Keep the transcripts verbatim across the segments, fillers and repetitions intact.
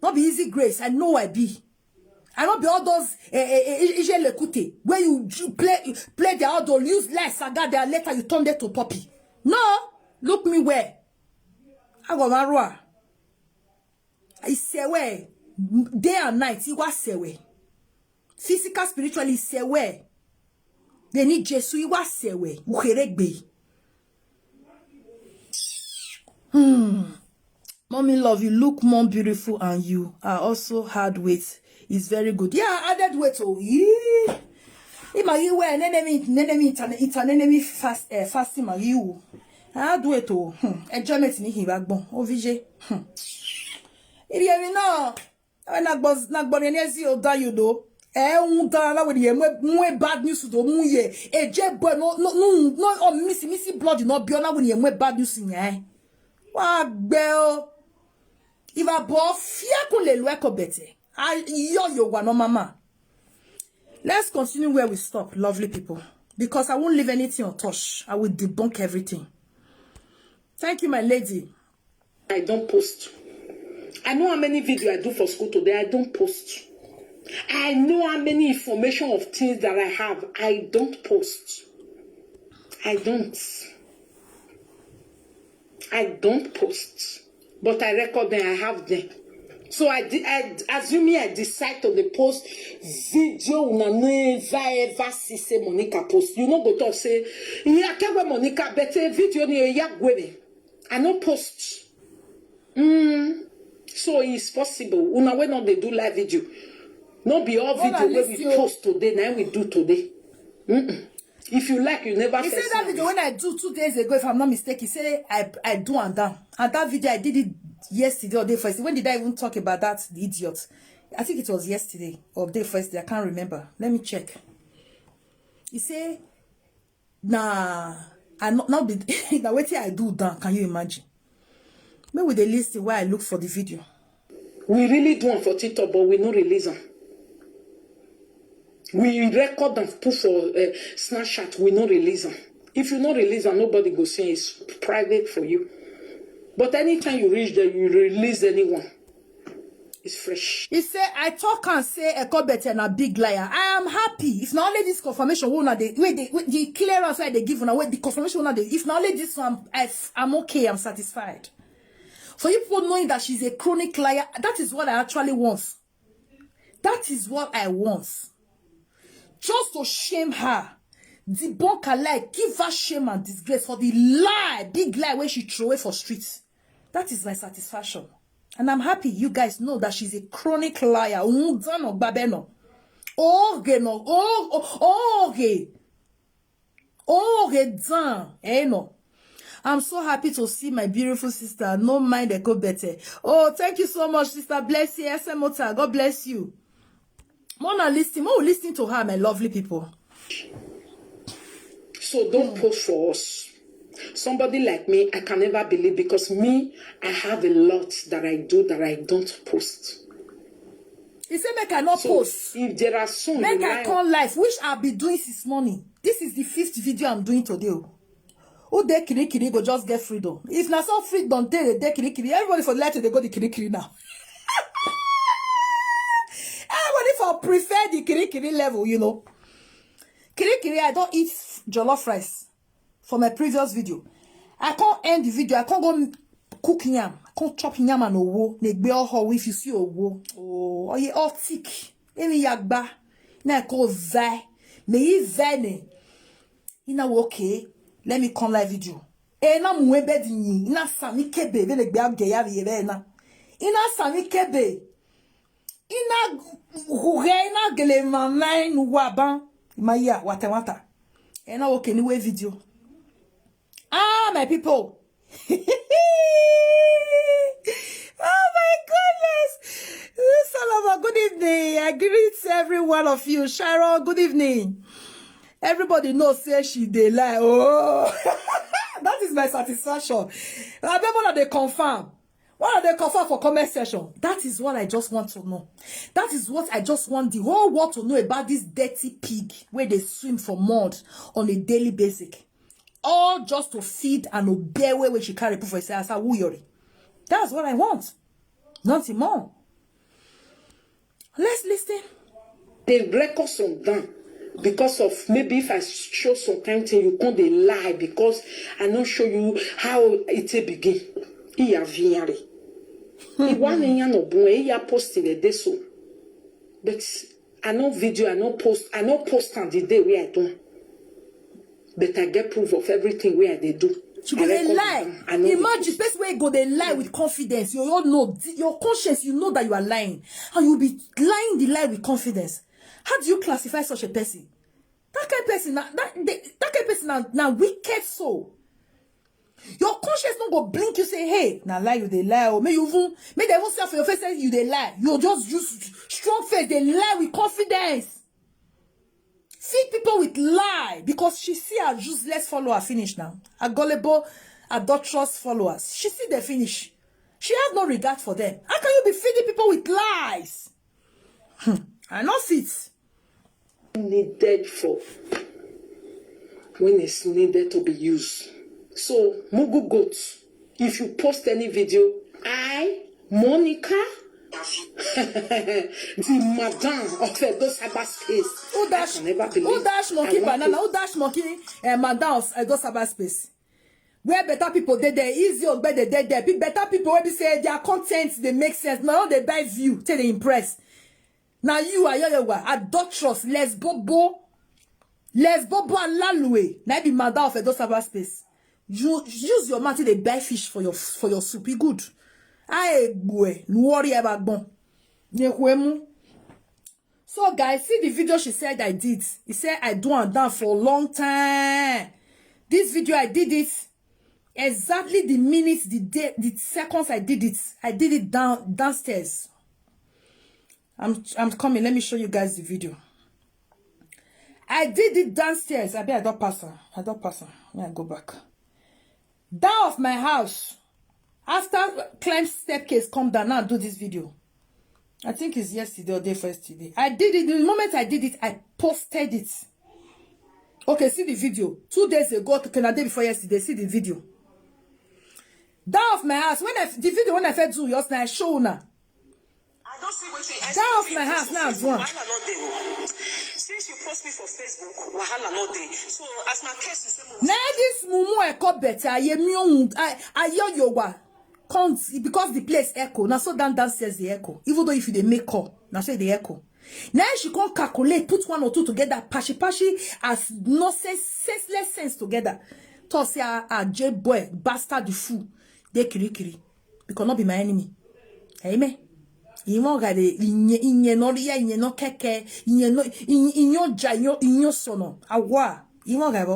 No be easy grace. I know I be. I no be all those eh, eh, eh, Ije Lekute where you ju- play play their odol, use like saga, their later you turn them to puppy. No, look me where. I go marua. I say where day and night. He was say where. Physical, spiritually, say where. They need Jesus. He was say where. Uheregbe. Hmm. Mommy love, you look more beautiful and you are also hard weight. It's very good. Yeah, I added weight. Oh, yeah. Ima you wear an enemy, an enemy, it's an, it's an enemy fast, uh, fasting. Ma you, I add weight. Oh, hmm. Enjoyment ni hibagbon. O V J. Hmm. Iri emi na. Na gboz na gbori ni ezi o da you do. Eh, un da na we ye mwe mwe bad news do mu ye. E je boy no no no no o missy missy blood no bi o na we ye mwe bad news yen. Wa gbe o. If I bought fear kun le lo eko bete. I yo yo wa no mama. Let's continue where we stop, lovely people, because I won't leave anything untouched. I will debunk everything. Thank you, my lady. I don't post. I know how many video I do for school today. I don't post. I know how many information of things that I have. I don't post. I don't. I don't post. But I record them. I have them. So I, di- I assuming I decide to the post video una never ever see say Monica post. You no go talk say, yeah, I can't wear Monica, but a video ni ya gwebe. I no post. Mm. So it's possible. Una we not they do live video. No be all Una video wey we listen o. Post today, na we do today. Mm-mm. If you like, you never He said said that something. Video when I do two days ago, if I'm not mistaken, he said I, I do and down. And that video I did it yesterday or day first. When did I even talk about that idiot? I think it was yesterday or day first day. I can't remember. Let me check. He said, nah, I not, not be now what I do down. Can you imagine? Maybe they listen where I look for the video. We really do am for TikTok, but we no release am. We record and put for uh, Snapchat. We no release am. If you no release am, nobody go see. It's private for you. But anytime you reach there, you release anyone. It's fresh. He say, I talk and say Eko Bete na big liar. I am happy. If na only this confirmation, wey una dey, wey dey, wey the clearance wey I dey give una, wey the confirmation wey una dey, if na only this one, I, I'm okay, I'm satisfied. For you people knowing that she's a chronic liar, that is what I actually want. That is what I want. Just to shame her, debunk her lie, give her shame and disgrace for the lie, big lie where she throw away for streets. That is my satisfaction. And I'm happy you guys know that she's a chronic liar. Undan ogbabeno. Oge no. Oh, oh, oge. Oge dan. Eh, no. I'm so happy to see my beautiful sister. No mind Eko Bete. Oh, thank you so much, Sister Blessing. S M O T A. God bless you. Mona, listen. Mo listen to her, my lovely people. So don't post for us. Somebody like me, I can never believe because me, I have a lot that I do that I don't post. He said, make I not So post. If there are some Make you I like, call life, which I've been doing since morning. This is the fifth video I'm doing today. Oh. Who dey kirikiri go just get freedom. If na so freedom dey dey dey kirikiri, everybody for let they go the kirikiri now. Everybody for prefer the kirikiri level, you know. Kirikiri, I don't eat jollof rice for my previous video. I can't end the video. I can't go cook yam. I can't chop yam and owo. Negbe oho if you see owo. Oh, oh yeah, all thick. Emi yagba. Na ko vai. Me yi vai ne. Ina wo okay. Let me come live video. E na mu ebe di yin. Ina sami kebe. Be negbe age ya ye be na. Ina sami kebe. Ina huhe ina gele mama inu waban. Ima ya wata wata. E na okay ni we video. Ah, my people. Oh my goodness. Salama, good evening. I greet every one of you. Sharon, good evening. Everybody knows say she dey lie. Oh, that is my satisfaction. I bet one of they confirm. One of they confirm for comment section. That is what I just want to know. That is what I just want the whole world to know about this dirty pig where they swim for mud on a daily basis. All just to feed and obey where she carry put for herself as a wuyori. That's what I want. Nothing more. Let's listen. They record some down because of maybe if I show some kind thing, you come dey lie because I no show you how it take begin. Iya viare. Iwa ni yan obun e ya post in the day so. But I no video, I no post, I no post on the day where I don't. But I get proof of everything where I dey do. You go dey lie. Imagine person wey go dey lie with confidence. You all know your conscience. You know that you are lying, and you be lying the lie with confidence. How do you classify such a person? That kind of person, na, that, they, that kind of person, na, na wicked soul. Your conscience no go blink you say, "Hey, na lie you dey lie." Or may you even, may they even say for your face say you dey lie. You just use strong face, they lie with confidence. Feed people with lie because she see her useless follower finish now. Her gullible, adulterous followers. She see they finish. She has no regard for them. How can you be feeding people with lies? Hmm. I know fit. Needed for when it's needed to be used. So, Mugu goat, if you post any video, I, Monica, the madam of Edo Cyber Space, who dash, I can never believe. Who dash monkey banana? Who dash monkey uh, madam of Edo Cyber Space? Where better people they there, easy or better they there. Better people will be say their content they make sense. Now they buy view, till they impress. Now you are your adulterous, lesbobo, lesbobo and lalue. Now be madam of Edo Cyber Space. You use your mouth to buy fish for your for your soup. Be good. I boy, no worry about bon. Nekwemu. So guys, see the video she said I did. He said I do and done for a long time. This video I did it exactly the minutes, the day, the seconds I did it. I did it down downstairs. I'm I'm coming. Let me show you guys the video. I did it downstairs. I bet I don't pass her. I don't pass her. Let me go back. Down of my house. After climb staircase, come down now and do this video. I think it's yesterday or day first today. I did it. The moment I did it, I posted it. Okay, see the video. Two days ago, okay, na day before yesterday, see the video. Down of my house. When I the video when I fed to yours now, I show now. I don't see wetin I Down of my house now, go on. Wahala no dey o. Since you post me for Facebook, wahala no dey. So as my case is say mo Na this mumu eko better. Aye mi ohun. Aye yowa. Come because the place echo. Now so down downstairs the echo. Even though if you dey make call, now say the echo. Now she come calculate, put one or two together, pashy pashy as nonsense, senseless sense together. To say ah ah J boy, bastard the fool, they kiri kiri. Because not be my enemy. Amen. He won't get the inye no ria inye no keke inye no inye ja inye sono. Awa. He won't get.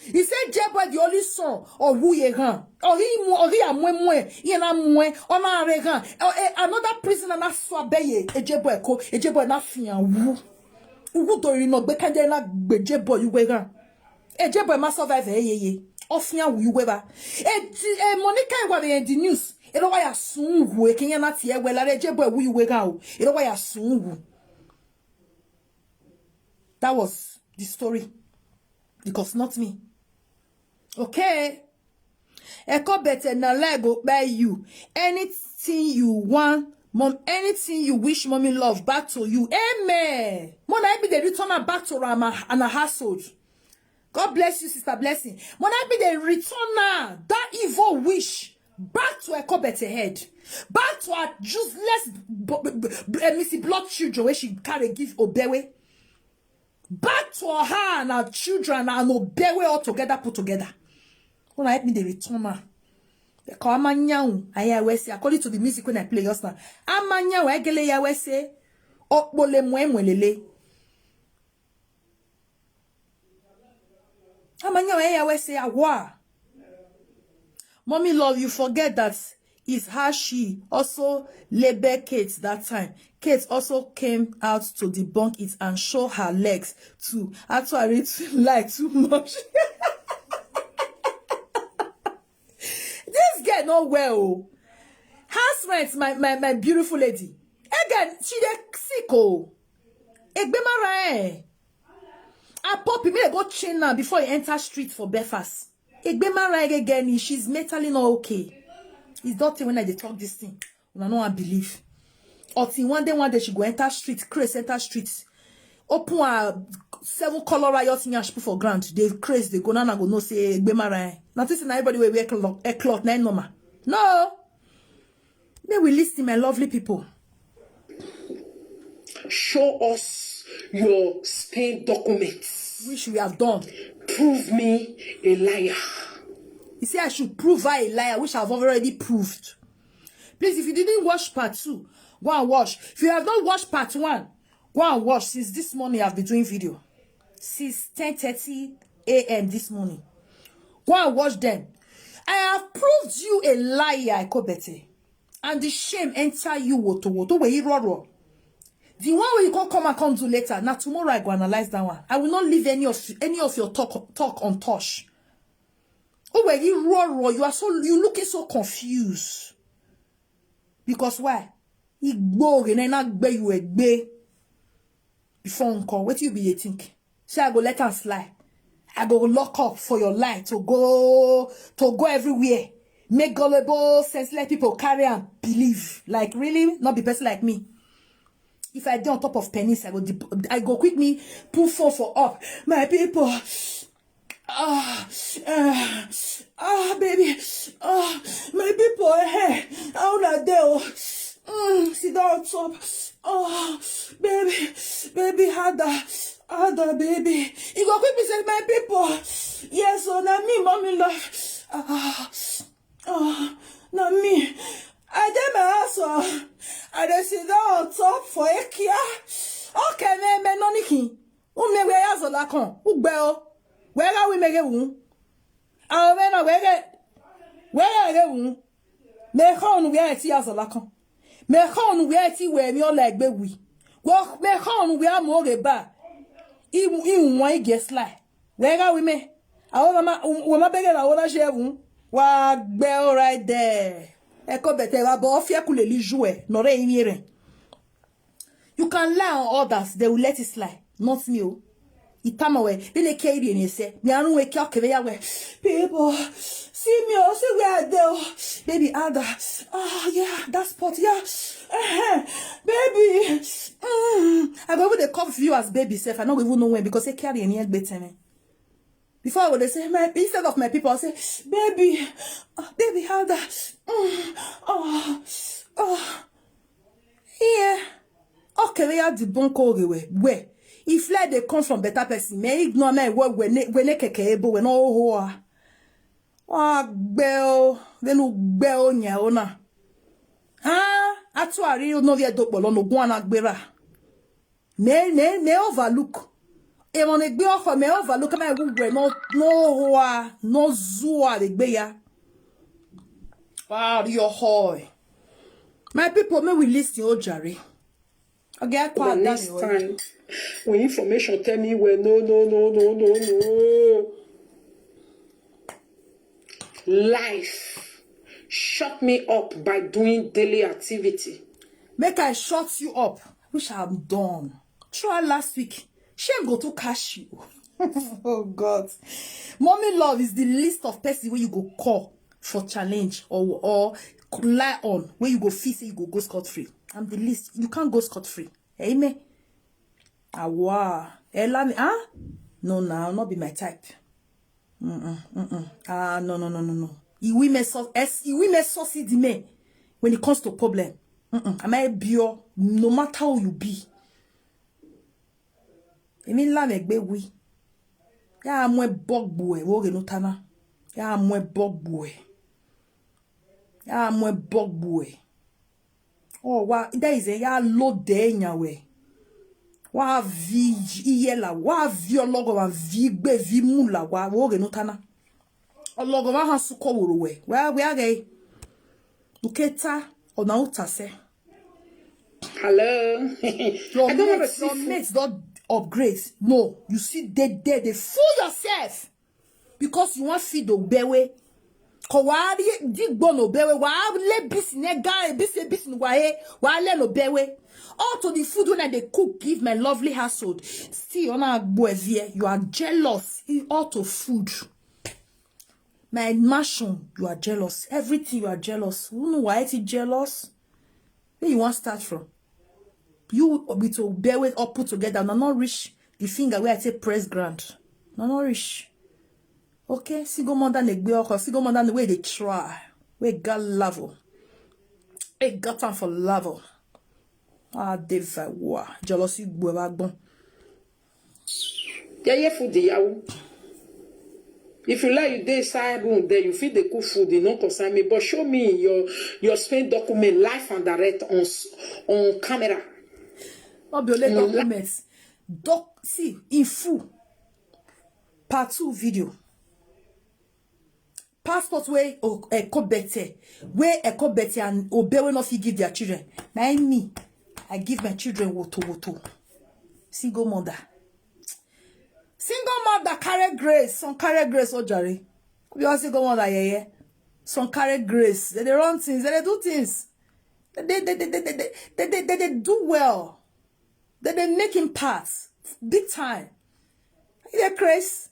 He said J boy the only son of who ye ran. Or he mo or he amwe mwe. He na mwe. Or na re ran. Another prisoner na swabeye. A J boy ko. A J boy na fian wu. Ugu do ri no gbe kanje na gbe J boy you we ran. A J boy ma survive eh ye ye. Or fian wu you we ba. E Monica wa be the news. E lo wa ya sun wu e kenya na ti e we la re J boy wu you we ran o. E lo wa ya sun wu. That was the story. Because not me. Okay. Echo better na lie go buy you. Anything you want, mom, anything you wish, mommy love back to you. Amen. Mona I be the return her back to Rama and her household. God bless you, sister blessing. Mona I be the return her that evil wish back to Echo better head. Back to her useless Missy Blood children where she carry give Obewe. Back to her and her children and Obewe all together put together. Una help me dey return am. They call Amanyahu Ayawese according to the music when I play just now. Amanyahu Egele Yawese Okpole Mwemwelele. Amanyahu Ayawese Awa. Mommy love, you forget that is how she also label Kate that time. Kate also came out to debunk it and show her legs too. Actually, too, like too much. This girl not well. House rent, my, my, my beautiful lady. Again, she dey sick oh. Egbemara eh. A puppy may go chain now before he enter street for Belfast. Egbemara again, she's mentally not okay. It's not when I dey talk this thing. Una no wan believe. Or till one day, one day she go enter street, craze enter street. Open her seven color riot nyash put for ground. They craze, they go now, go no say, "Egbe mara eh." Now this is everybody wey wear cloth, eh, cloth, na normal. No. May we listen, my lovely people. Show us your Spain documents. Which we have done. Prove me a liar. You say I should prove her a liar, which I've already proved. Please, if you didn't watch part two, go and watch. If you have not watched part one, go and watch. Since this morning, I've been doing video. Since ten thirty a m this morning. Go and watch them. I have proved you a liar, Ekobete. And the shame enter you, woto woto, where you roro. The one where you can come and come do later. Now tomorrow I go analyze that one. I will not leave any of any of your talk talk untouched. Oh, where you roro, you are so, you looking so confused. Because why? Igbo, you na gbe you egbe. Before uncle, what you be you think? Say I go let am slide. I go lock up for your life to go to go everywhere. Make gullible, senseless people carry and believe. Like, really, not be person like me. If I dey on top of penis, I go dep- I go quick me put phone for up. My people, ah, uh, ah, baby, ah, my people, hey, how una dey o? Mm, sit down on top. Oh, baby, baby, harder, harder, baby. You go quick me say, my people. Yes, oh, na me, mommy love. Ah, oh, na me. I dey my house, oh. I dey sit down on top for Ekia. Okay, me, me, no niki. Ume we ya zola kan. Ugbe o. We ga we mege wu. Awo me na we ge. We ga ge wu. Me kha onu we ti ya zola kan. Me kha onu we ti we mi o la egbe wi. Wo me kha onu we amo ge ba. I i won i gesla. We ga we me. Awo ma we ma bege la wo la je wu. Wa gbe o right there. Ekobete wa bo fi e kule li ju e. No re yin re. You can lie on others, they will let it slide. Not me o. Itama we, they dey carry in say. Me anu we kyo kebe ya we. People, see me o, see where I dey o. Baby, Ada. Oh yeah, that spot, yeah. Uh-huh. Baby. Mm. I go even dey call you as baby sef. I no even know when, because they carry in here better me. Before I go dey say, my, instead of my people, I say, baby, oh, baby, Ada. Mm. Oh, oh. Yeah. Okay, we are the bonko we we. If like they come from better person, me ignore me we we ne we ne keke ebo we no ho ah. Wa gbe o, we no gbe o nya o na. Ah, atuari no we do polo no gwa na gbera. Me me me overlook. E mo ne gbe oko me overlook me we we no no ho ah, no zu ah de gbe ya. Wa ri o ho. My people, may we listen, oh jare. Okay, I But next time, when information tell me, well, no, no, no, no, no, no. Life shut me up by doing daily activity. Make I shut you up, which I'm done. Try last week. Shame go to catch you. Oh God. Mommy love is the list of person where you go call for challenge or or lie on where you go feel say you go go scot free. I'm the list. You can't go scot free. Amen. Awa. Ella me, huh? No, now not be my type. Mm-mm, mm-mm. Ah, no, no, no, no, no. Iwi me so, es, iwi me so see the me when it comes to problem. Mm-mm. Am I bio? No matter who you be. Emi la me gbe wi. Ya mwe bogbu e, wo ge no tana. Ya mwe bogbu e. Ya mwe bogbu e. Oh, wa, that is a ya lo de nyawe. Wa vi iye la, wa vi ologo wa vi gbe vi mu la wa, wo ge no tana. Ologo wa ha su ko woro we. Wa, we are gay. Uketa, ona uta se. Hello. Your I don't have a mates, your seafood. Mates don't upgrade. No, you see, they, they, they fool yourself because you want feed the bewe. Ko wa ri digbo no bewe, wa le bisi ne ga, bisi bisi no wa e, wa le no bewe. All to the food when they cook give my lovely household. Still, on a boy here, you are jealous. All to food. My mansion, you are jealous. Everything you are jealous. Who know why it jealous? Where you want start from? You with Obewe all put together, na not reach the finger where I take press ground. Na not reach. Okay, single mother na egbe oko, single mother na wey dey try, wey got level, wey got time for level. Ah, Deva wa jealousy gbo wa gbon. Yeye food yawo. If you like, you dey inside room there, you fit dey cook food, e no concern me. But show me your your spend document live and direct on s- on camera. No be only documents. Doc, see, in full. Part two video. Passport wey o- Ekobete, wey Ekobete and Obewe no fit give their children. Na im me, I give my children woto woto. Single mother. Single mother carry grace, some carry grace, oh jare. We all single mother, yeah, yeah. Some carry grace. They, they run things, they, they do things. They, they, they, they, they, they, they, they, they do well. They, they make impact. Big time. You dey craze?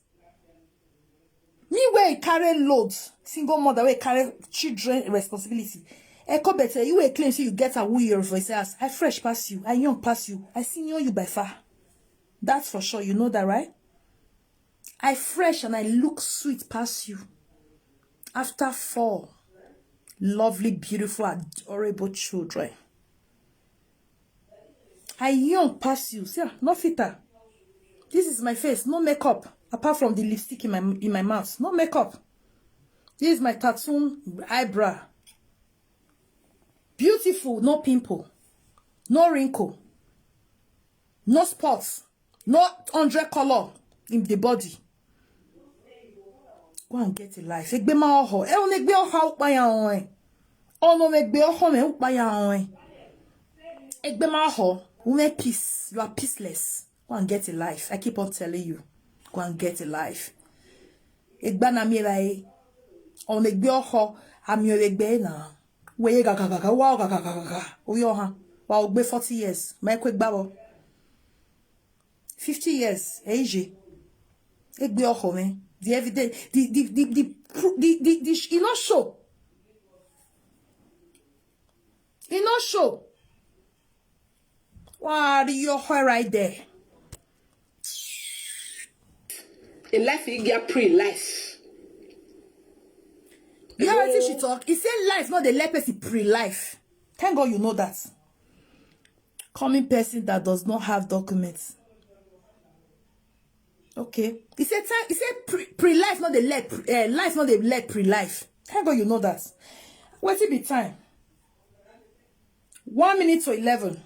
Me wey carry load, single mother wey carry children responsibility. Ekobete, you wey claim say you get a who your voice house. I fresh pass you, I young pass you, I senior you by far. That's for sure, you know that, right? I fresh and I look sweet pass you. After four lovely, beautiful, adorable children. I young pass you. See, ah, no filter. This is my face, no makeup. Apart from the lipstick in my in my mouth, no makeup. This is my tattoo eyebrow. Beautiful, no pimple, no wrinkle, no spots, no hundred color in the body. Go and get a life. Egbe ma oho. E one egbe oho ukpa ya on. Ono egbe oho me ukpa ya on. Egbe ma oho. Ume peace. You are peaceless. Go and get a life. I keep on telling you. Go and get a life. Egba na mi rai. Ono egbe oho. Ami egbe na. Weye ga ga ga ga. Wa ga ga ga ga ga. Oyo ha. Wa ogbe forty years. Ma ekwe gbabo. Fifty years, eije. Egbe oko me. The evidence, the the the the pro- the the, the sh- e no show. E no show. Wow, the your hair right there. A life you get pre life. You know what she talk? He said life, not the let person pre life. Thank God you know that. Coming person that does not have documents. Okay. He said time. He said pre pre life, not the let pre, uh, life, not the let pre life. Thank God you know that. Wait till be time. One minute to eleven.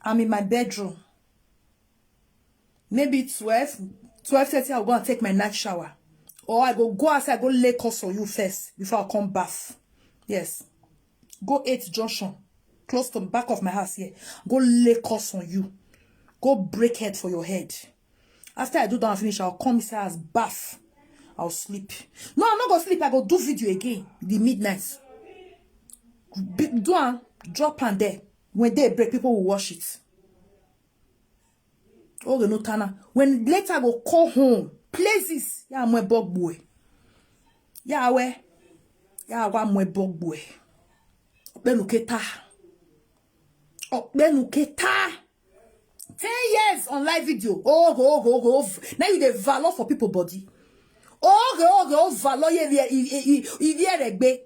I'm in my bedroom. Maybe twelve, twelve thirty, I'll go and take my night shower. Or I go go outside, go lay curse on you first before I come bath. Yes. Go eight junction, close to the back of my house here. Go lay curse on you. Go break head for your head. After I do that and finish, I'll come inside as bath. I'll sleep. No, I'm not gonna sleep. I go do video again. The midnight. Be- do am, drop am there. When day break, people will watch it. Oge no tana. When later go call home, places. Ya mwe bog boy. Ya we. Ya wa mwe bog boy. Okpenu keta. Okpenu keta. Ten years on live video. Oh, go, go, go. Now you dey valor for people body. Oh, go, go, valor ye ye ye ye ye regbe.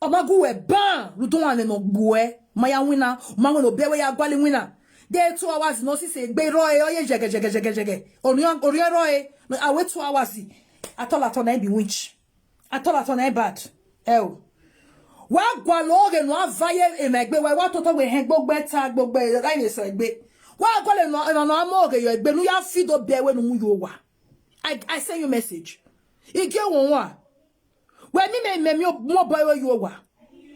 Omagu we ban. Rudo ane no gbue. Maya wina. Mango no bewe ya gwali wina. Dey two hours no see say gbe ro e oye jege jege jege jege. Orion orion ro e. No, I wait two hours. Atol atol na be winch. Atol atol na bad. E o. Wa gwa lo oge no avaye e ma egbe wa wa toto we hen gbogbo eta gbogbo e ra ni so egbe. Wa gwa le no no no amo oge yo egbe nu ya fido be we nu mu yo wa. I I send you message. Ige won wa. We mi me me mi o mo boy we yo wa.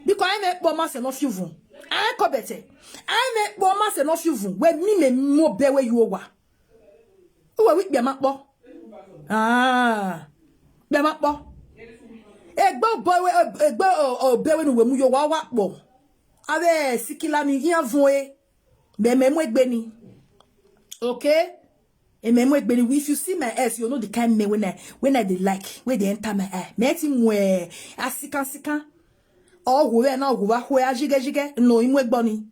Because I me po ma se no fi vun. I ko bete. I me po ma se no fi vun. We mi me mo be we yo wa. Uwe wi kpia makpọ. Ah. Kpia makpọ. Egbe obo we egbe obe we nu we mu yo wa wa kpọ. Abe sikila mi yan vun e. Be me mu egbe ni. Okay? E me mu egbe ni. If you see my ass, you know the kind me when I when I dey like, when they enter my eye. Me ti mu e asikan sikan. O wo we na wo wa ho ajige jige. No imu egbo ni.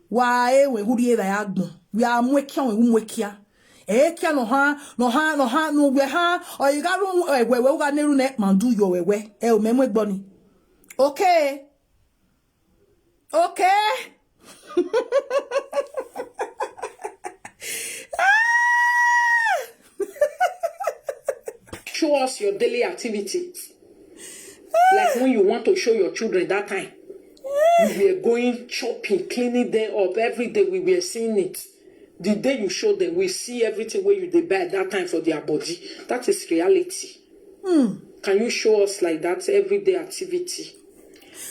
Wa e we huri e da ya gbon. We are mwekia we mwekia. E kia no ha, no ha, no ha, no we ha. O iga ru e we we uga neru ne mandu yo we we. E o memwe gboni. Okay. Okay. Show us your daily activities. Like when you want to show your children that time. You were going shopping, cleaning them up. Every day we were seeing it. The day you show them, we see everything where you they buy that time for their body. That is reality. Can you show us like that everyday activity?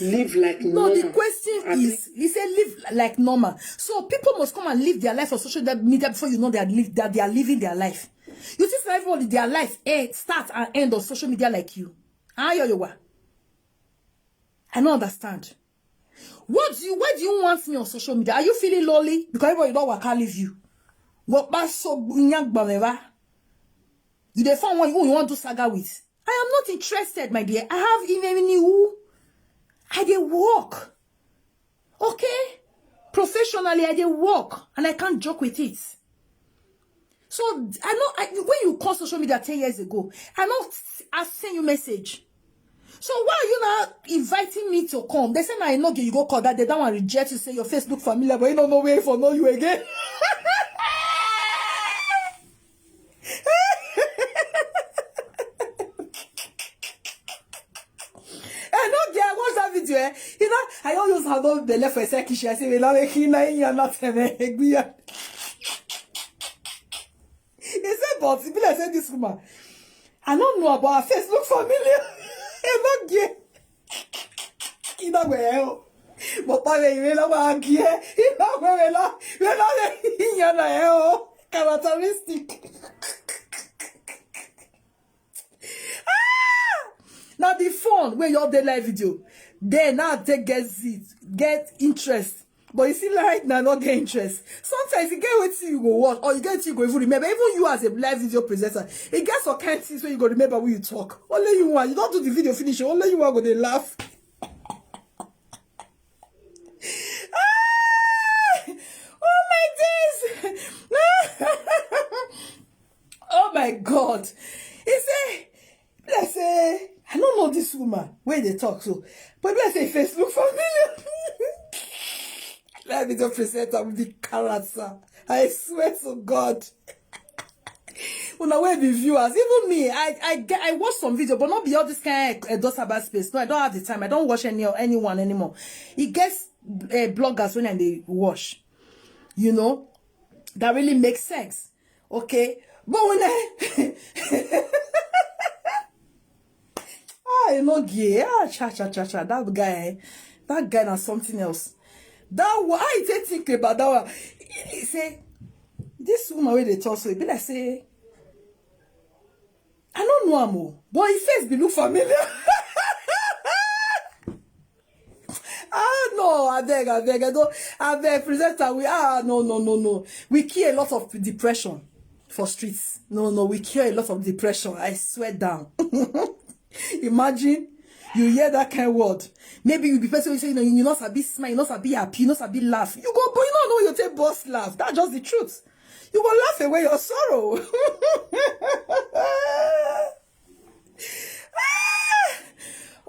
Live like No, normal. The question At is, he said live like normal. So people must come and live their life on social media before you know they are, live, that they are living their life. You see, everybody, their life eh, start and end on social media like you. Ah, yo, yo, wa. I don't understand. What do you, why do you want me on social media? Are you feeling lonely? Because everybody don't want to leave you. What bad so nyang bameva? You dey find one who you want to saga with. I am not interested, my dear. I have even who I dey work. Okay? Professionally, I dey work and I can't joke with it. So I know I, when you call social media ten years ago, I know I send you message. So why are you now inviting me to come? They say now I know you go call that day. That one reject you, say your face look familiar, but you don't know where for know you again. I know they watch that video, eh? You know, I don't use how don't belle for a second. I say, we love it. He said, but if I say this woman, I don't know about her face, look familiar. I don't get. You know where? But why you know what I get? You know where? You know where? Characteristic. Ah! Now the phone where you up the live video, then now take get it, get interest. But you see, like now not get interest. Sometimes you get wetin you go watch, or you get wetin you go even remember. Even you as a live video presenter, it gets some kind things where you go remember when you talk. Only you want. You don't do the video finish. Only you want go dey laugh. Ah! Oh my days! Oh my God! He say, let's say, I don't know this woman where they talk so, but let's say face look familiar. Let me just present her with the character. I swear to God. Una wey be viewers, even me, I I get I watch some video, but not be all this kind of Edo Sabbath space. No, I don't have the time. I don't watch any anyone anymore. It gets uh, bloggers when I dey watch, you know, that really makes sense. Okay, but when I ah, you know, gay, ah, cha cha cha cha, that guy, that guy na something else. That one, I take think about that one. He say this woman wey dey talk so, e be like say I don't know am o, but his face be look familiar. Ah no, I beg, I beg, I don't, I beg, presenter. We ah no no no no. We kill a lot of depression for streets. No no, we kill a lot of depression. I swear down. Imagine you hear that kind of word. Maybe you be person who say you know you not sabi smile, you not sabi happy, you not sabi laugh. You go, but you don't know you take boss laugh. That's just the truth. You go laugh away your sorrow. Ah!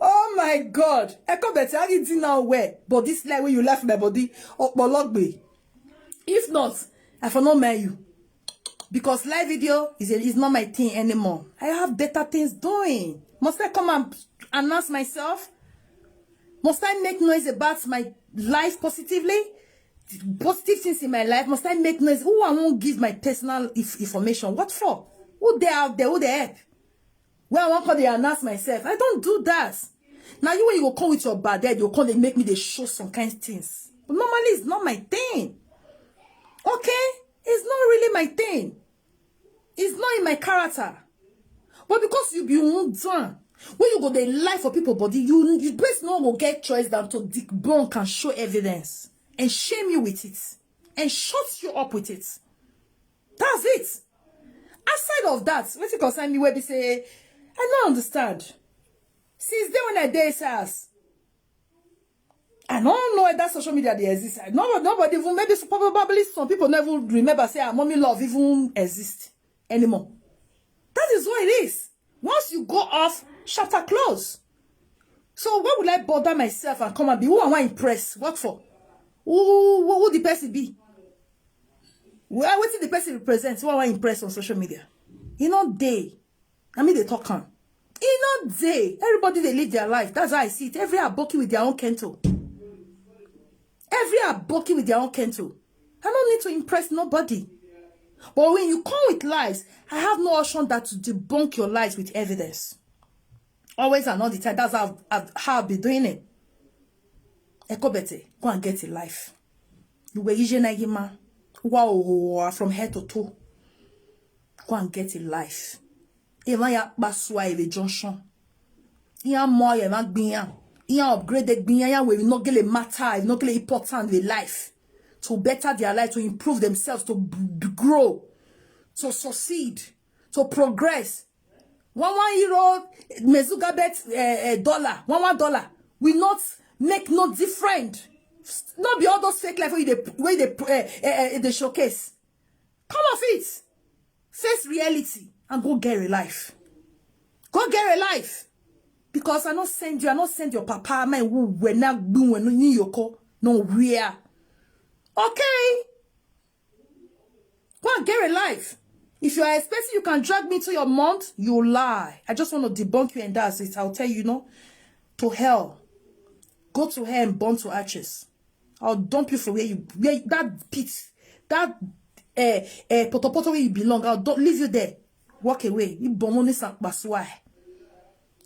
Oh my God. Echo Betty, I didn't know where, but this life when you left my body, Opologbe. If not, I for not marry you. Because live video is, a, is not my thing anymore. I have better things doing. Must I come and announce myself? Must I make noise about my life positively? Positive things in my life? Must I make noise? Who I won't give my personal inf- information? What for? Who they out there? Who they help? Where I won't call they announce myself? I don't do that. Now you when you go come with your bad head, you come they make me they show some kind of things. But normally it's not my thing. Okay? It's not really my thing. It's not in my character. But because you be undone, when you go they lie for people body, you you best no go get choice than to debunk and show evidence and shame you with it and shut you up with it. That's it. Aside of that, what you concern me where be say, I don't understand. Since then when I dare says, I don't know if that social media dey exist. No, nobody even, maybe some, probably some people never remember say our mommy love even exist anymore. That is what it is. Once you go off, chapter close. So why would I bother myself and come and be who I want impress? What for? Who, who, who the person be? Well, what the person represents? Who I want impress on social media? You know they. I mean they talk am. You know they. Everybody they live their life. That's how I see it. Every aboki with their own kento. Every aboki with their own kento. I don't need to impress nobody. But when you come with lies, I have no option than to debunk your lies with evidence. Always and all the time. That's how I've, how I've been doing it. Ekobete, go and get a life. You were Ije Nagima. Wow, from head to toe. Go and get a life. Even ya paswa eve junction. Ya more ya magbinya. Ya upgrade the gbinya ya we no gele matter, no gele important with life. To better their life, to improve themselves, to b- b- grow, to succeed, to progress. One one euro, mezuga bet uh, dollar, one one dollar will not make no different. Not be all those fake life where they where they uh, uh, they showcase. Come off it. Face reality and go get a life. Go get a life. Because I not send you, I not send your papa, my who when I do when you yoko. No where. Okay. Go and get a life. If you are expecting you can drag me to your month, you lie. I just want to debunk you and that's it. I'll tell you no. To hell. Go to hell and burn to ashes. I'll dump you for where you where that pit, that uh, uh, potopoto where you belong. I'll don't leave you there. Walk away. You bomoni sakpaswai.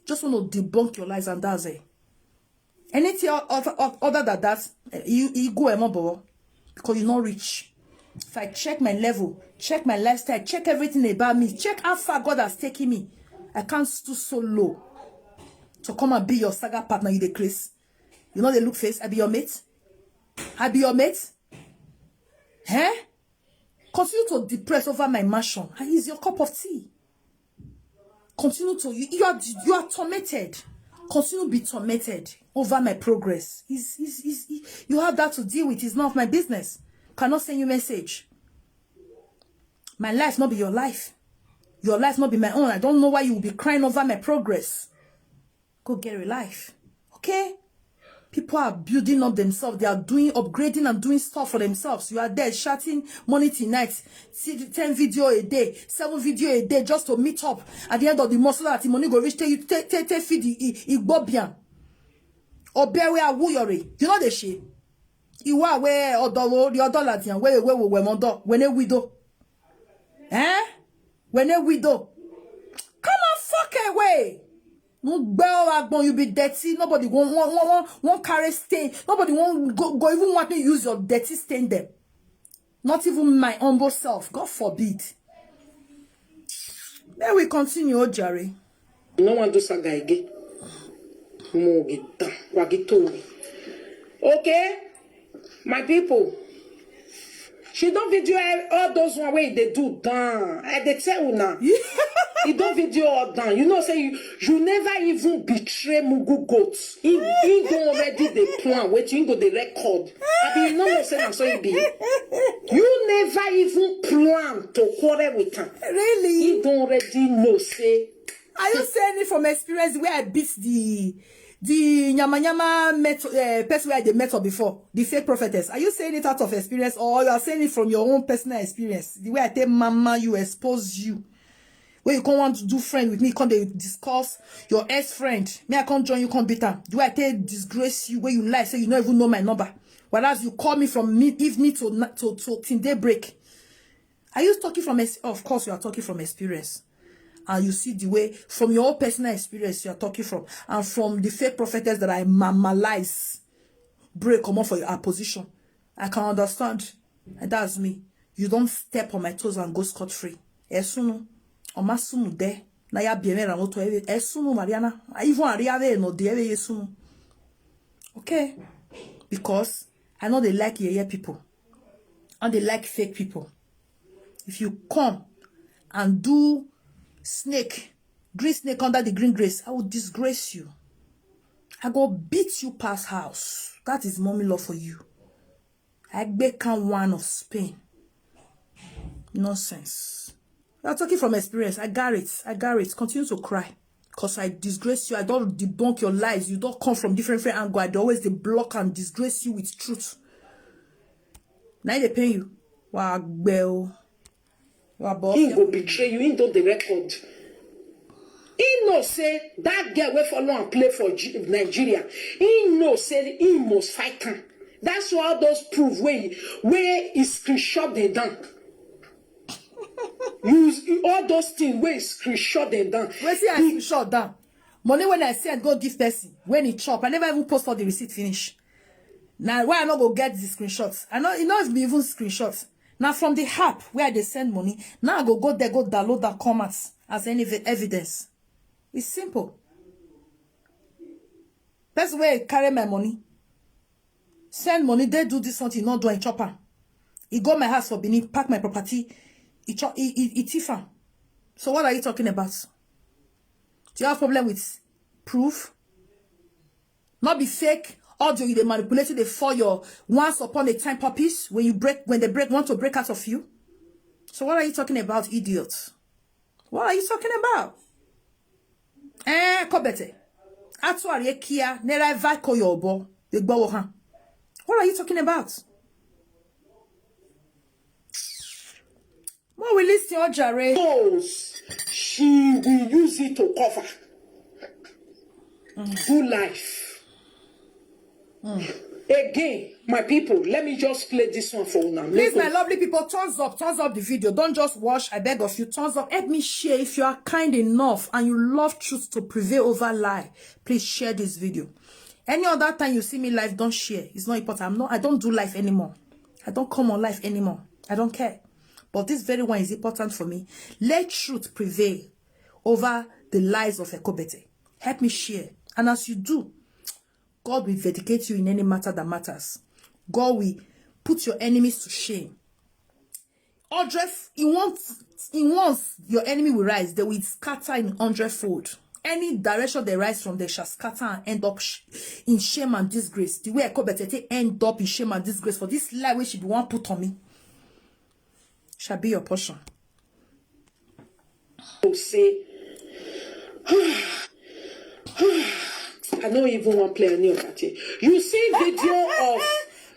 Just want to debunk your lies and that's it. Anything o- other, o- other than that, eh, you you go emo bobo because you not rich. If I check my level, check my lifestyle, check everything about me, check how far God has taken me, I can't stoop so low to come and be your saga partner. You the Chris, you know they look face. I be your mate. I be your mate. Eh? Continue to depress over my mansion. Ah, is your cup of tea. Continue to you, you are you are tormented. Continue to be tormented over my progress. Is is is you have that to deal with. It's none of my business. Cannot send you message. My life not be your life. Your life not be my own. I don't know why you will be crying over my progress. Go get a life. Okay? People are building up themselves. They are doing upgrading and doing stuff for themselves. You are there shouting money tonight. See the ten video a day, seven video a day just to meet up. At the end of the month, so that the money go reach tell you take take take feed the i- igbobian. Or bear where wuyori. You know the shit. You are where or the other ladian where where we were mondo when a widow. Eh? When a widow. Come and fuck away. No gbẹ agbon you be dirty. Nobody won't won't won't won't, won't carry stain. Nobody won't go, go even want to use your dirty stain them. Not even my humble self. God forbid. May we continue, Ojare. No one do saga again. Mo get down. Wagito. Okay, my people. She don't video all those one way they do down. I they tell you now. He don't video all down. You know, say you, you never even betray Mugu goats. He, he don't already the plan. Wait, you go the record. I be you know what say na so he be. You never even plan to quarrel with him. Really? He don't already know say Are you saying it from experience where I beat the the nyama nyama met, uh, person where they met up before, the fake prophetess? Are you saying it out of experience or you are saying it from your own personal experience? The way I tell mama, you expose you. When you come want to do friend with me, come they discuss your ex friend. Me, I can't join you, come beat am. The way I tell disgrace you, where you lie, say you don't even know my number. Whereas you call me from mid evening to na- to to till daybreak. Are you talking from ex- of course you are talking from experience. And you see the way from your own personal experience you are talking from and from the fake prophetess that I mamalize break comot for your position. I can understand. And that's me. You don't step on my toes and go scot free. Esunu. Omasunu de. Na ya bieme na moto ebe. Esunu Mariana. Even Ariave no de ebe esunu. Okay. Because I know they like yeye people. And they like fake people. If you come and do snake, green snake under the green grass, I will disgrace you. I go beat you pass house. That is mommy love for you. I gbé can one of Spain. Nonsense. You are talking from experience. I got it. I got it. Continue to cry. Because I disgrace you. I don't debunk your lies. You don't come from different, different angle. I dey always dey block and disgrace you with truth. Now they pay you. Wow, bell. Wow, boss. He go betray you. He don the record. He know say that girl wey follow and play for G- Nigeria. He know say he must fight am. That's why all those proof wey wey he screenshot dey down. Use all those things wey he screenshot dem down. Wetin I screenshot down? Money when I send go give person when he chop. I never even post all the receipt finish. Now why I no go get the screenshots? I know it not be even screenshots. Now from the app where they send money, now I go go there go download that comments as any evi- evidence. It's simple. Person where carry my money, send money, they do this something, not do and chop am. He go my house for Benin, pack my property, he chop, he, he, he thief am. So what are you talking about? Do you have problem with proof? Not be fake audio you dey manipulate dey for your once upon a time puppies when you break when they break want to break out of you. So what are you talking about, idiot? What are you talking about? Eh, Kobete. Atuari ekia nera evako yobo. The gbowo han. What are you talking about? Mo we listen ojare. Souls, she will use it to cover. Do life. Again, my people, let me just play this one for una. Please, my lovely people, thumbs up, thumbs up the video. Don't just watch, I beg of you, thumbs up. Help me share if you are kind enough and you love truth to prevail over lie. Please share this video. Any other time you see me live, don't share. It's not important. I'm not. I don't do live anymore. I don't come on live anymore. I don't care. But this very one is important for me. Let truth prevail over the lies of Ekobete. Help me share. And as you do, God will vindicate you in any matter that matters. God will put your enemies to shame. Hundred, he wants, he wants your enemy will rise. They will scatter in hundredfold. Any direction they rise from, they shall scatter and end up sh- in shame and disgrace. The way I call Betete end up in shame and disgrace for this lie which she be one put on me shall be your portion. Go say, I no even wan play any of that thing. You see video of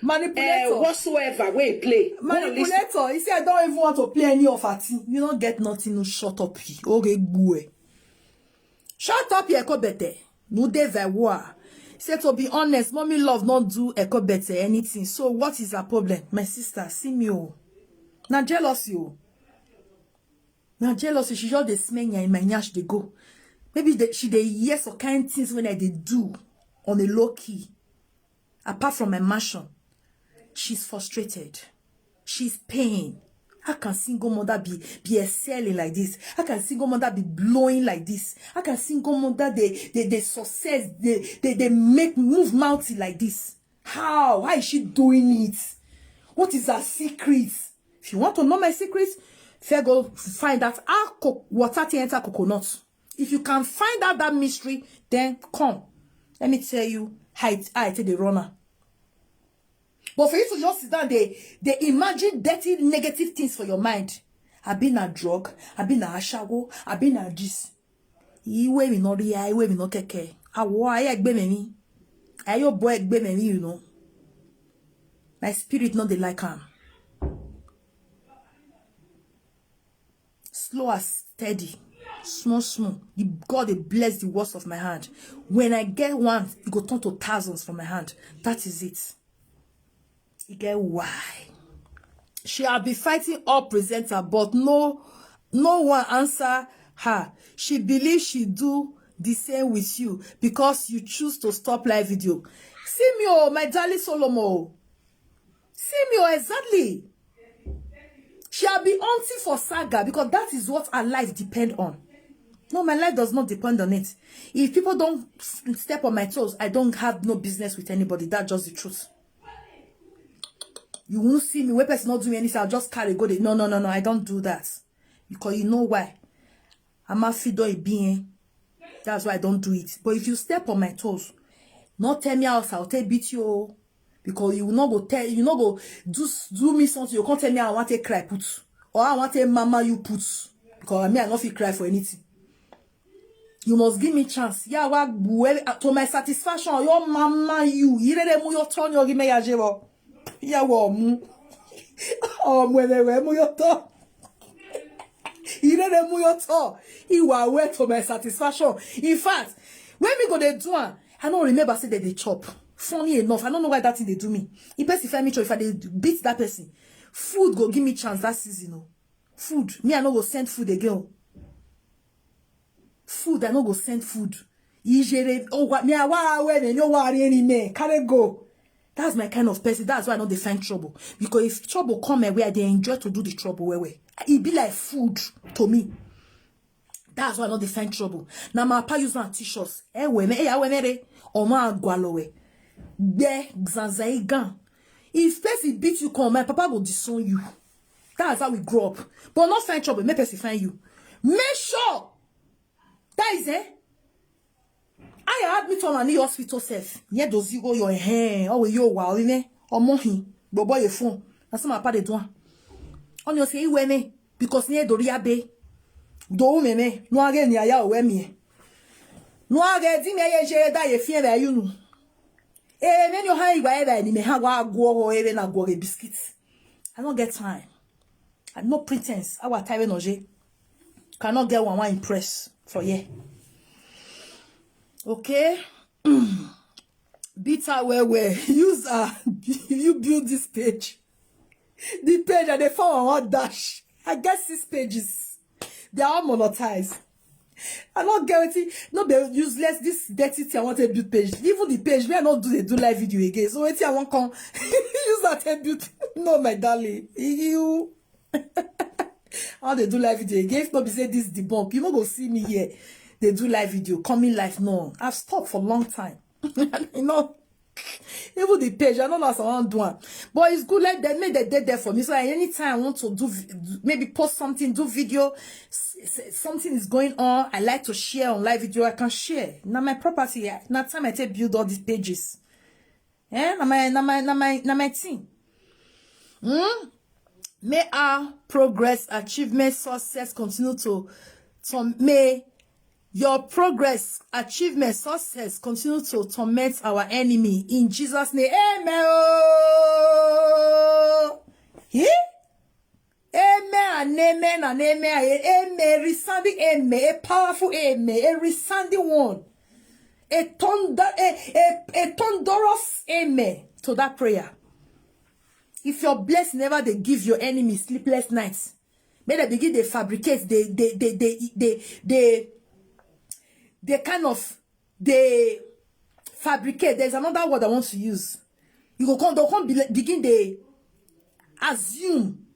Manipulator. uh, whatsoever wey play. Go and listen. Manipulator. He said, I don't even want to play any of her thing. You don't get nothing. No, shut up. Okay, bue. Shut up, Ekobete. No dey vewa. Say to be honest, mommy love not do Ekobete anything. So what is her problem? My sister, see me oh. Now jealousy oh. Now jealousy, she just dey smell nya in my nyash dey go. Maybe the, she dey hear some kind things when I dey do on a low key. Apart from my mansion, she's frustrated. She's pain. How can single mother be be excelling like this? How can single mother be blowing like this? How can single mother they they, they success they, they they make move mountain like this? How? How is she doing it? What is her secret? If you want to know my secret, fair go find out how co- water to enter coconut. If you can find out that mystery, then come. Let me tell you how it, how it take the runner. But for you to just sit down, they they imagine dirty negative things for your mind. I been a drug, I been a ashawo, I been a this. Iwe mi no ria, iwe mi no keke. Awo aye gbe me mi. Ayo boy gbe me mi, you know. My spirit not the like am. Slow and steady, small small. The God dey bless the works of my hand. When I get one, it go turn to thousands for my hand. That is it. You get why? She have been fighting all presenter, but no, no one answer her. She believe she do the same with you because you choose to stop live video. See me oh, my darling Solomon. See me oh, exactly. She have been hunting for saga because that is what her life depend on. No, my life does not depend on it. If people don't s- step on my toes, I don't have no business with anybody. That's just the truth. You won't see me. When person not do me anything, I'll just carry go. Dey- No, no, no, no. I don't do that because you know why. I'm a fido being. That's why I don't do it. But if you step on my toes, No tell me how I take beat you o. Because you no go tell, you no go do s- do me something, you can't tell me I want to cry put, or I want to mama you put. Because me, I no fit cry for anything. You must give me chance. Yeah, wa gbuwe, uh, to my satisfaction. Your mama you. Irere mu yo ton yo gime ya jero. Ya wo mu. Oh, mu ere we mu yo ton. Irere mu yo ton. Iwa we to my satisfaction. In fact, when me go dey do am, I no remember say they dey chop. Funny enough, I don't know why that thing they do me. If person find me chop, if I dey beat that person, food go give me chance that season. Oh, food. Me, I no go send food again. Oh. Food, I no go send food. Ijere, oh, wa- me, I wa- we- me, no worry any me. Carry go. That's my kind of person. That's why I no dey find trouble. Because if trouble come my way, I dey enjoy to do the trouble well, well. E be like food to me. That's why I no dey find trouble. Na my papa use am teach us. Eh, we me, eh, ya we me re. Omo agwalowe. Gbe zanzaigan. If person beat you come, my papa go disown you. That's how we grow up. But not find trouble, make person find you. Make sure. That is it. I admit on any hospital self. Yet does you go your hand. Oh, you wa, oh, me. Omo hin. Bobo your phone. That's my papa dey do am. On your say, "Iwe me." Because near Doria Bay. Do me me. No again, ya, ya, we me. No again, di me, ye, je, da, ye, fear, you know. Eh, me, no, ha, iwa, ebe, ni me, ha, wa, go, go, ebe, na, go, get biscuits. I don't get time. I no pretense. Our time, no, je. Cannot get one, one impress for ye. Okay? Bitter, well, well. Use, uh, you build this page. The page and the phone on dash. I get six pages. They are all monetized. I don't get it. No, be useless. This dirty thing I want to build page. Even the page where I not do they do live video again. So wait, I won't come use that to build. No, my darling, you. How they do live video again? If not be say this debunk, you no go see me here. They do live video, coming live. No, I've stopped for a long time. You know. Even the page, I don't know as I want do one. But it's good, let them make the day there for me. So anytime I want to do, vi- maybe post something, do video, s- s- something is going on, I like to share on live video, I can share. Now my property, yeah. Now time I take build all these pages. Eh? Now my, now my, now my, now my thing. Hmm? May our progress, achievement, success continue to, to may your progress, achievement, success continue to torment our enemy in Jesus' name. Amen. Oh. He? Amen and amen and amen. Amen. Resounding amen. A powerful amen. A resounding one. A thunder, a, a, a thunderous amen to that prayer. If your blessing never they give your enemy sleepless nights, may they begin they fabricate, they they they they they they, they kind of they fabricate. There's another word I want to use. You go come, they'll come be, begin they assume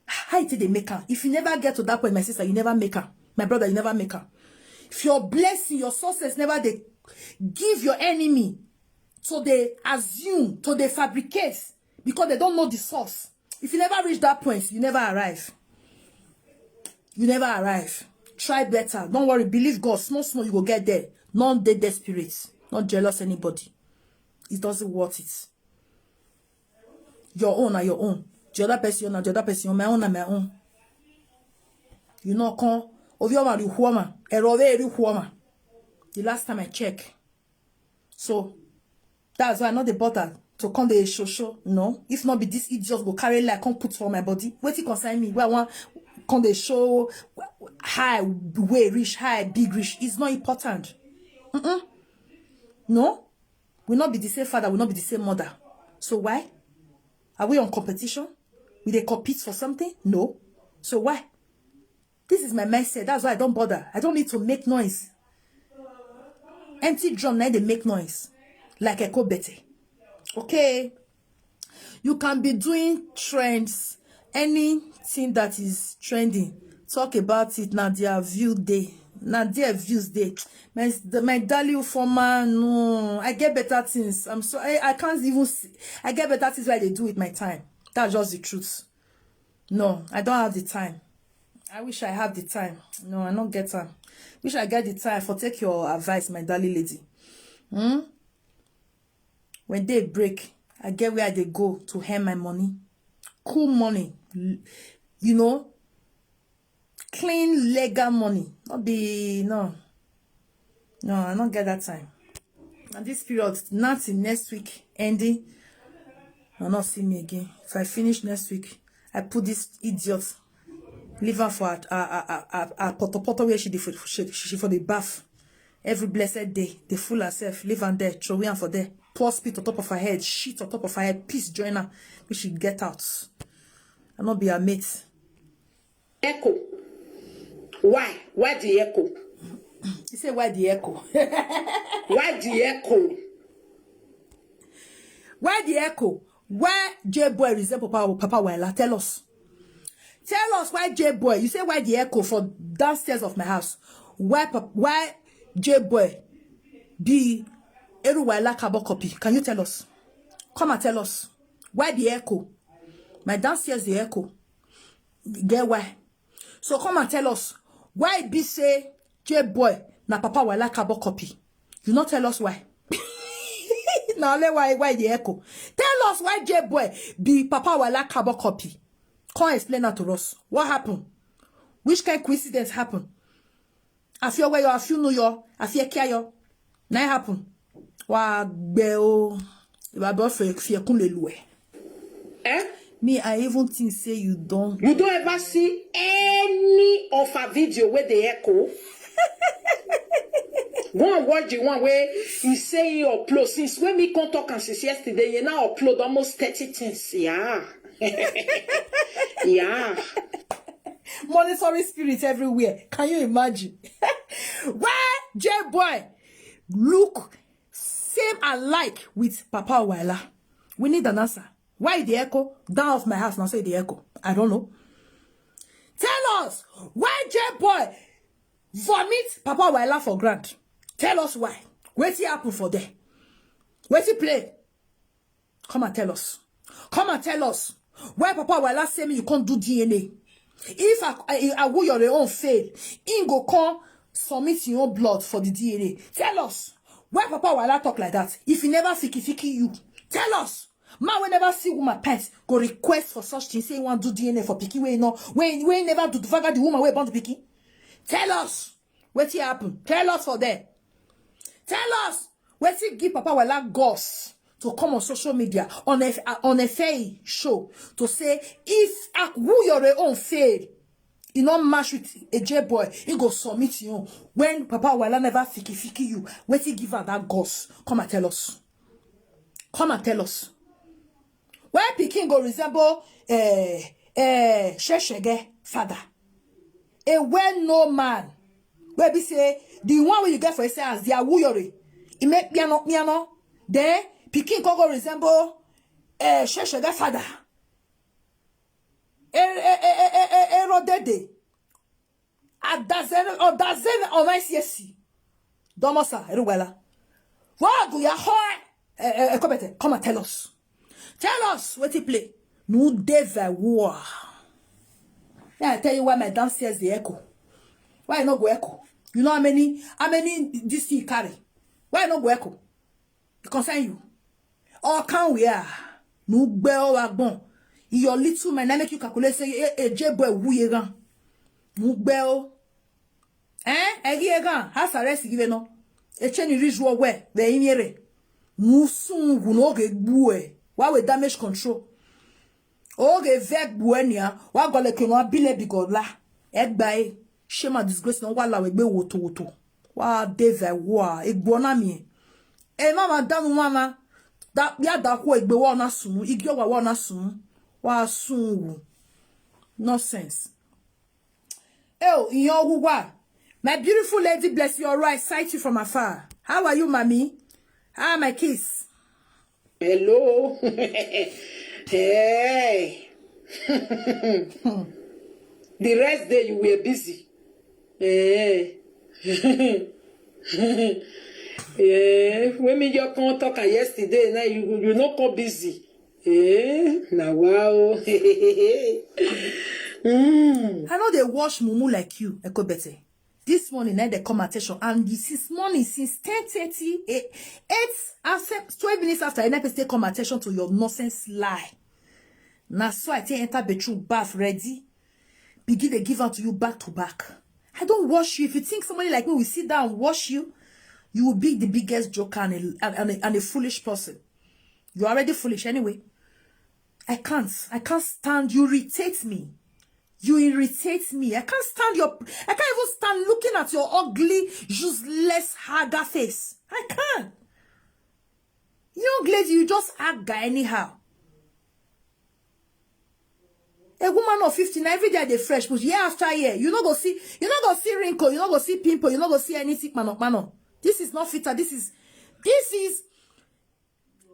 how it they make am. If you never get to that point, my sister, you never make am. My brother, you never make am. If your blessing, your success never they give your enemy, so they assume, so they fabricate because they don't know the source. If you never reach that point, you never arrive. You never arrive. Try better. Don't worry. Believe God. Small, small, you go get there. Not dey desperate. Not jealous anybody. It doesn't worth it. Your own are your own. The other person, na the other person. My own, na my own. You know, come. Ovioma, the woman. Erove, the woman. The last time I check. So that's why I not the bother to come the show show. No, if not be this idiot go carry like come put for my body. What it concern me? Where I want come the show high way rich high big rich is not important. Mm-mm. No, we not be the same father. We not be the same mother. So why are we on competition? We they compete for something? No. So why? This is my mindset. That's why I don't bother. I don't need to make noise. Empty drum, now they make noise. Like Echo Bete. Okay. You can be doing trends, anything that is trending. Talk about it now. Their view day. Now their views day. My, the, my darling former, no, I get better things. I'm so I, I can't even see. I get better things where they do with my time. That's just the truth. No, I don't have the time. I wish I have the time. No, I don't get time. Wish I get the time for take your advice, my darling lady. Hmm? When day break, I get where I dey go to earn my money. Cool money, l- you know, clean legal money. Not be no, no, I don't get that time. And this period, nothing next week ending, you not see me again. If I finish next week, I put this idiot, leave her for a, a, a, a, a poto poto where she dey for she, she for the bath. Every blessed day, they fool herself, leave am there, throw am for there. Pour spit on top of her head, shit on top of her head, piss join her, make she get out. I not be her mate. Echo. Why? Why the echo? You say why the echo? Why the echo? Why the echo? Why J boy resemble Papa Papa Wala? Tell us. Tell us why J boy. You say why the echo for downstairs of my house? Why Pap- why J boy be Eru Wala carbon copy? Can you tell us? Come and tell us why the echo. My downstairs the echo. Get why? So come and tell us why e be say J boy na Papa Wala carbon copy. You not tell us why. Now only why why the echo. Tell us why J boy be Papa Wala carbon copy. Come explain that to us. What happened? Which kind coincidence happened? I feel where you, I feel New York, I feel care you. Now happen. Wa gbe o. Ìwà bọ́ fẹ́ fi ẹkún lè lu ẹ̀. Eh? Me, I even think say you don't. You don't ever see any of her video where they echo. Go and watch the one where he say he upload since when me come talk and since yesterday you now upload almost thirty things. Yeah. Yeah. Monitoring spirit everywhere. Can you imagine? Why J boy look same alike with Papa Wala? We need an answer. Why the echo? Down of my house now say the echo. I don't know. Tell us why J boy vomit Papa Wala for ground. Tell us why. Wetin happen for there? Wetin play? Come and tell us. Come and tell us why Papa Wala say me you can't do D N A. If I, I, I will your own fail, in go come submit your own blood for the D N A. Tell us why Papa Wala talk like that. If he never fiki fiki you, tell us. Man we never see woman pants go request for such thing. Say he want do D N A for pikin wey no wey wey never do vaga the woman wey born the pikin. Tell us wetin happen. Tell us for there. Tell us wetin give Papa Wala guts to come on social media on a on a fair show to say if Akwuyore own fail, e no match with a J boy, he go submit you when Papa Wala never fiki fiki you. Wetin give am that guts? Come and tell us. Come and tell us. Why pikin go resemble eh eh Sheshege father? A well-known man wey be say the one wey you get for his house, the Awuyore, he make piano piano. Then pikin come go resemble eh Sheshege father. Erodede. Adazene odazene omaisiesi. Domosa eruwela. Wagu ya hoa. Ekobete, come and tell us. Tell us what you play. No dey very war. Yeah, I tell you why my downstairs the echo. Why I no go echo? You know how many how many this thing you carry? Why I no go echo? It concern you. Or can we are? No gbẹ ọ wa gbọn. Your little mind na make you calculate say e e je boy wuye gan. No gbẹ o. Eh? E gi e gan. Has arrest give no. E che ni reach wo we be imiere. No sun wu no ge gbu e. Wa we damage control. Oge vek buenia wa gole ke no abile bigola. Egba e. Shame and disgrace no wa la we gbe woto woto. Wa de ve wa egbo na mi. E ma ma danu wa na. Da ya da ko egbe wa na sun. Igyo wa wa na sun. Wa sun wu. Nonsense. Oh, in your wa. My beautiful lady, bless you. All right, sight you from afar. How are you, mommy? Ah, my kiss. Hello. Hey. The rest day you were busy. Hey. Yeah. When me your come talk am yesterday, now you you no come busy. Eh, na wow. Mm. I know they wash mumu like you, Ekobete. This morning, eh, they come attention, and this is morning since ten thirty, eh, eight after, twelve minutes after, N F S take come attention to your nonsense lie. Na so I take enter bedroom, bath, ready, begin to give out to you back to back. I don't wash you. If you think somebody like me will sit down and wash you, you will be the biggest joker and a, and a, and a foolish person. You're already foolish anyway. I can't. I can't stand. You irritate me. You irritate me. I can't stand your. I can't even stand looking at your ugly, useless, haga face. I can't. Young lady, you just haga anyhow. A woman of fifty, na every day they fresh, but year after year, you no go see, you no go see wrinkle, you no go see pimple, you no go see anything, man, man. This is not filter. This is, this is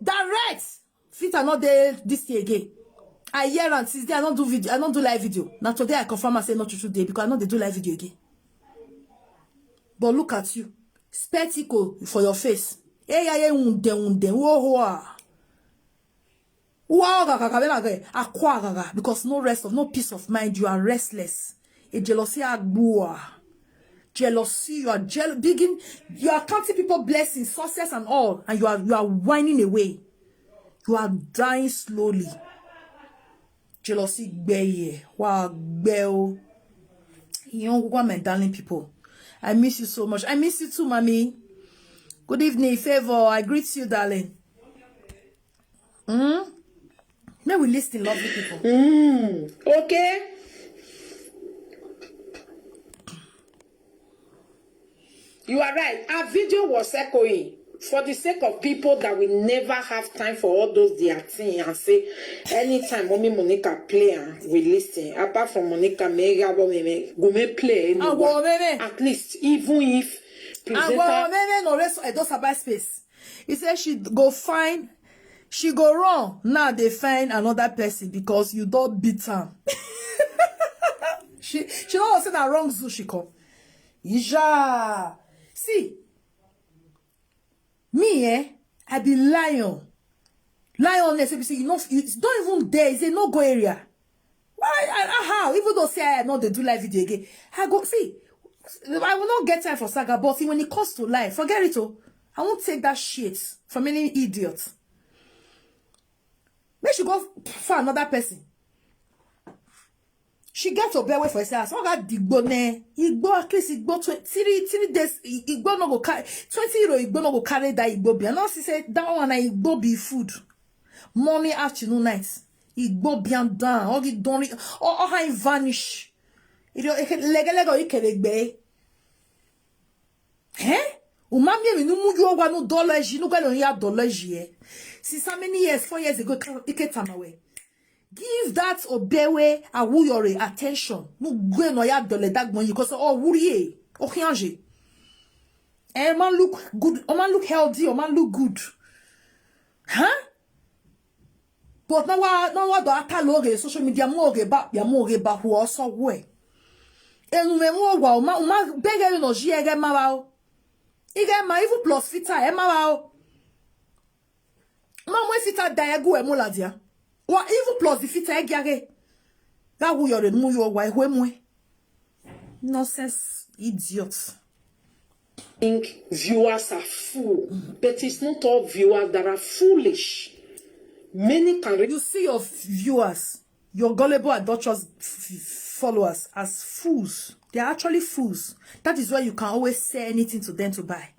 direct. Filter not there this year again. I hear and since day I don't do video, I don't do live video. Now today I confirm I say not true today because I know they do live video again. But look at you, spectacle for your face. Hey, yeah, yeah, unde, unde, whoa, whoa. Whoa, gaga, gaga, gaga, akwa, gaga, because no rest of, no peace of mind. You are restless. A jealousy, agbua. Jealousy, you are jealous. Begin, you are counting people blessings, success, and all, and you are, you are whining away. You are dying slowly. Jealousy, gbeye, wa gbeo. Young woman, my darling people, I miss you so much. I miss you too, mommy. Good evening, Favor. I greet you, darling. Mm? May we listen, lovely people. Mm, okay. You are right. Our video was echoing. For the sake of people that will never have time for all those their thing and say, anytime Mommy Monica play and we listen. Apart from Monica, me, Gabo, me, me, go me play. Awo, me, me. At least, even if Awo, me, me, no rest. I just about space. He said she go find, she go run. Now they find another person because you don't beat her. She, she don't say that wrong zoo she come. Ija. See, me, eh, I be lion. Lion, they say, you know, you don't even dare. It's a no-go area. Why? I, I, how? Even though say I know they do live video again, I go see. I will not get time for saga, but when it comes to life, forget it all. I won't take that shit from any idiot. Make she go for another person. She get to bear way for herself. So that Igbo ne, Igbo at least Igbo twenty, three, three days, Igbo no go carry twenty euro. Igbo no go carry that Igbo beer. Now she said that one na Igbo be food. Morning, afternoon, night. Igbo beer down. All the don't, all, all how vanish. You know, lege lege or ikelegbe. Eh? Umami mi numu yo wa no dollars, you no galo ya dollars ye. Since how many years? Four years ago, ike tamawe. Give that obewe awuyore attention. No gwe no ya dole dagbon you cause oh wuriye. Oh hianje. Eh, man look good. Oh man look healthy. Oh man look good. Huh? But now what? Now what do I tell oge social media mo oge ba ya mo oge ba who also we. Enu me mo wa o ma o ma bege no ji ege ma wa o. Ige ma even plus filter e ma wa o. Ma mo filter da egu e mo la dia. Wa even plus the filter e giage. That who you are mu you wa e mo e. Nonsense idiot. Think viewers are fool, but it's not all viewers that are foolish. Many can read. You see your viewers, your gullible, adulterous followers as fools. They are actually fools. That is why you can always say anything to them to buy.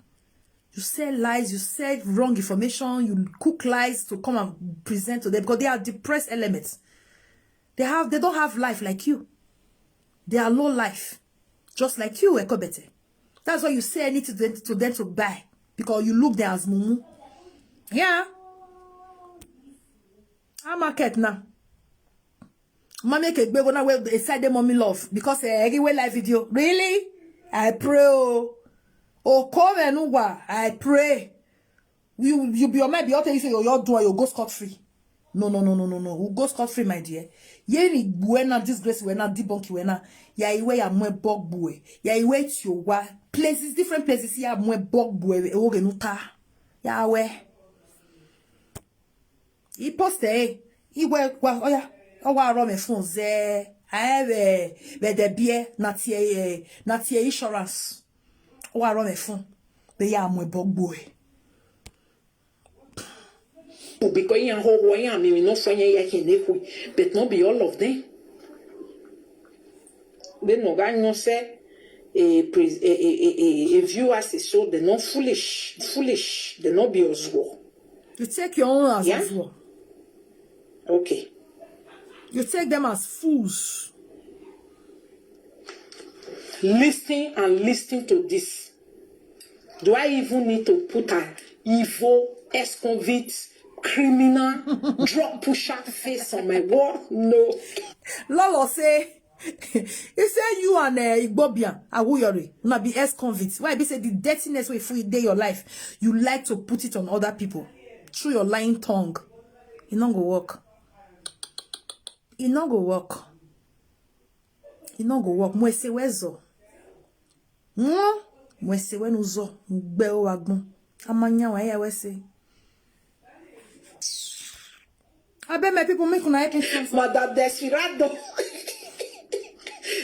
You say lies, you say wrong information, you cook lies to come and present to them because they are depressed elements. They have, they don't have life like you. They are low life, just like you, Ekobete. That's why you say anything to them to, them to buy because you look there as mumu. Yeah. Our market now. Mommy can go now where they side the mommy love because eh, everywhere live video. Really? I pray. Oh, oh, come and wa. I pray. You you be on my be out you say you you do you go scot free. No, no, no, no, no, no. Who go scot free, my dear? Ye ni buena disgrace wena debunk wena. Ya iwe ya mwe bog bue. Ya iwe ti o wa places, different places ya mwe bog bue oge nuta. Ya we. He post eh. He we wa oya. O wa ro me phone ze. I have a, but the beer, not here, eh, not here insurance. Oh, I run a phone. But yeah, I'm a bog boy. Because you ho, why am I no for you, but not be all of them. They no guy no say a, pres- a, a, a, a, a viewer say so, they're not foolish, foolish, they're not be as well. You take your own as Yeah? as well. Okay. You take them as fools. Listen and listen to this. Do I even need to put an evil, ex-convict, criminal, drug pusher face on my wall? No. Lolo say, he say you and uh, Igbobian Awuyori una be ex-convicts. Why be say the dirtiness wey full dey your life, you like to put it on other people through your lying tongue. E no go work. E no go work. E no go work. Mwese wezo. Hmm? Mwese wenuzo. Mgbe owagbon. Amanya wa ya wese. Abeg, my people, make una help me. Mother Desperado.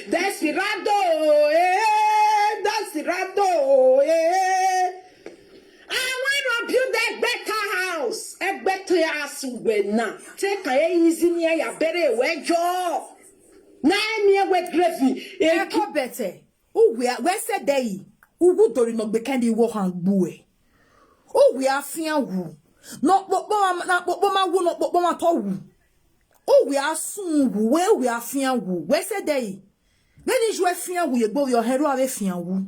Desperado, eh, Desperado, eh. I want to build a better house. A better house we now. Take a easy near your bere wejo. Na me with gravy. Eko bete. Uwe we se dei. Ugu dori no gbe kandi wo han gbue. Uwe afian wu. No popo ma na popo ma wu, no popo ma to wu. Uwe asun wu, we uwe afian wu. We se dei. Many ju afian wu ye gbo yo heru ave fian wu.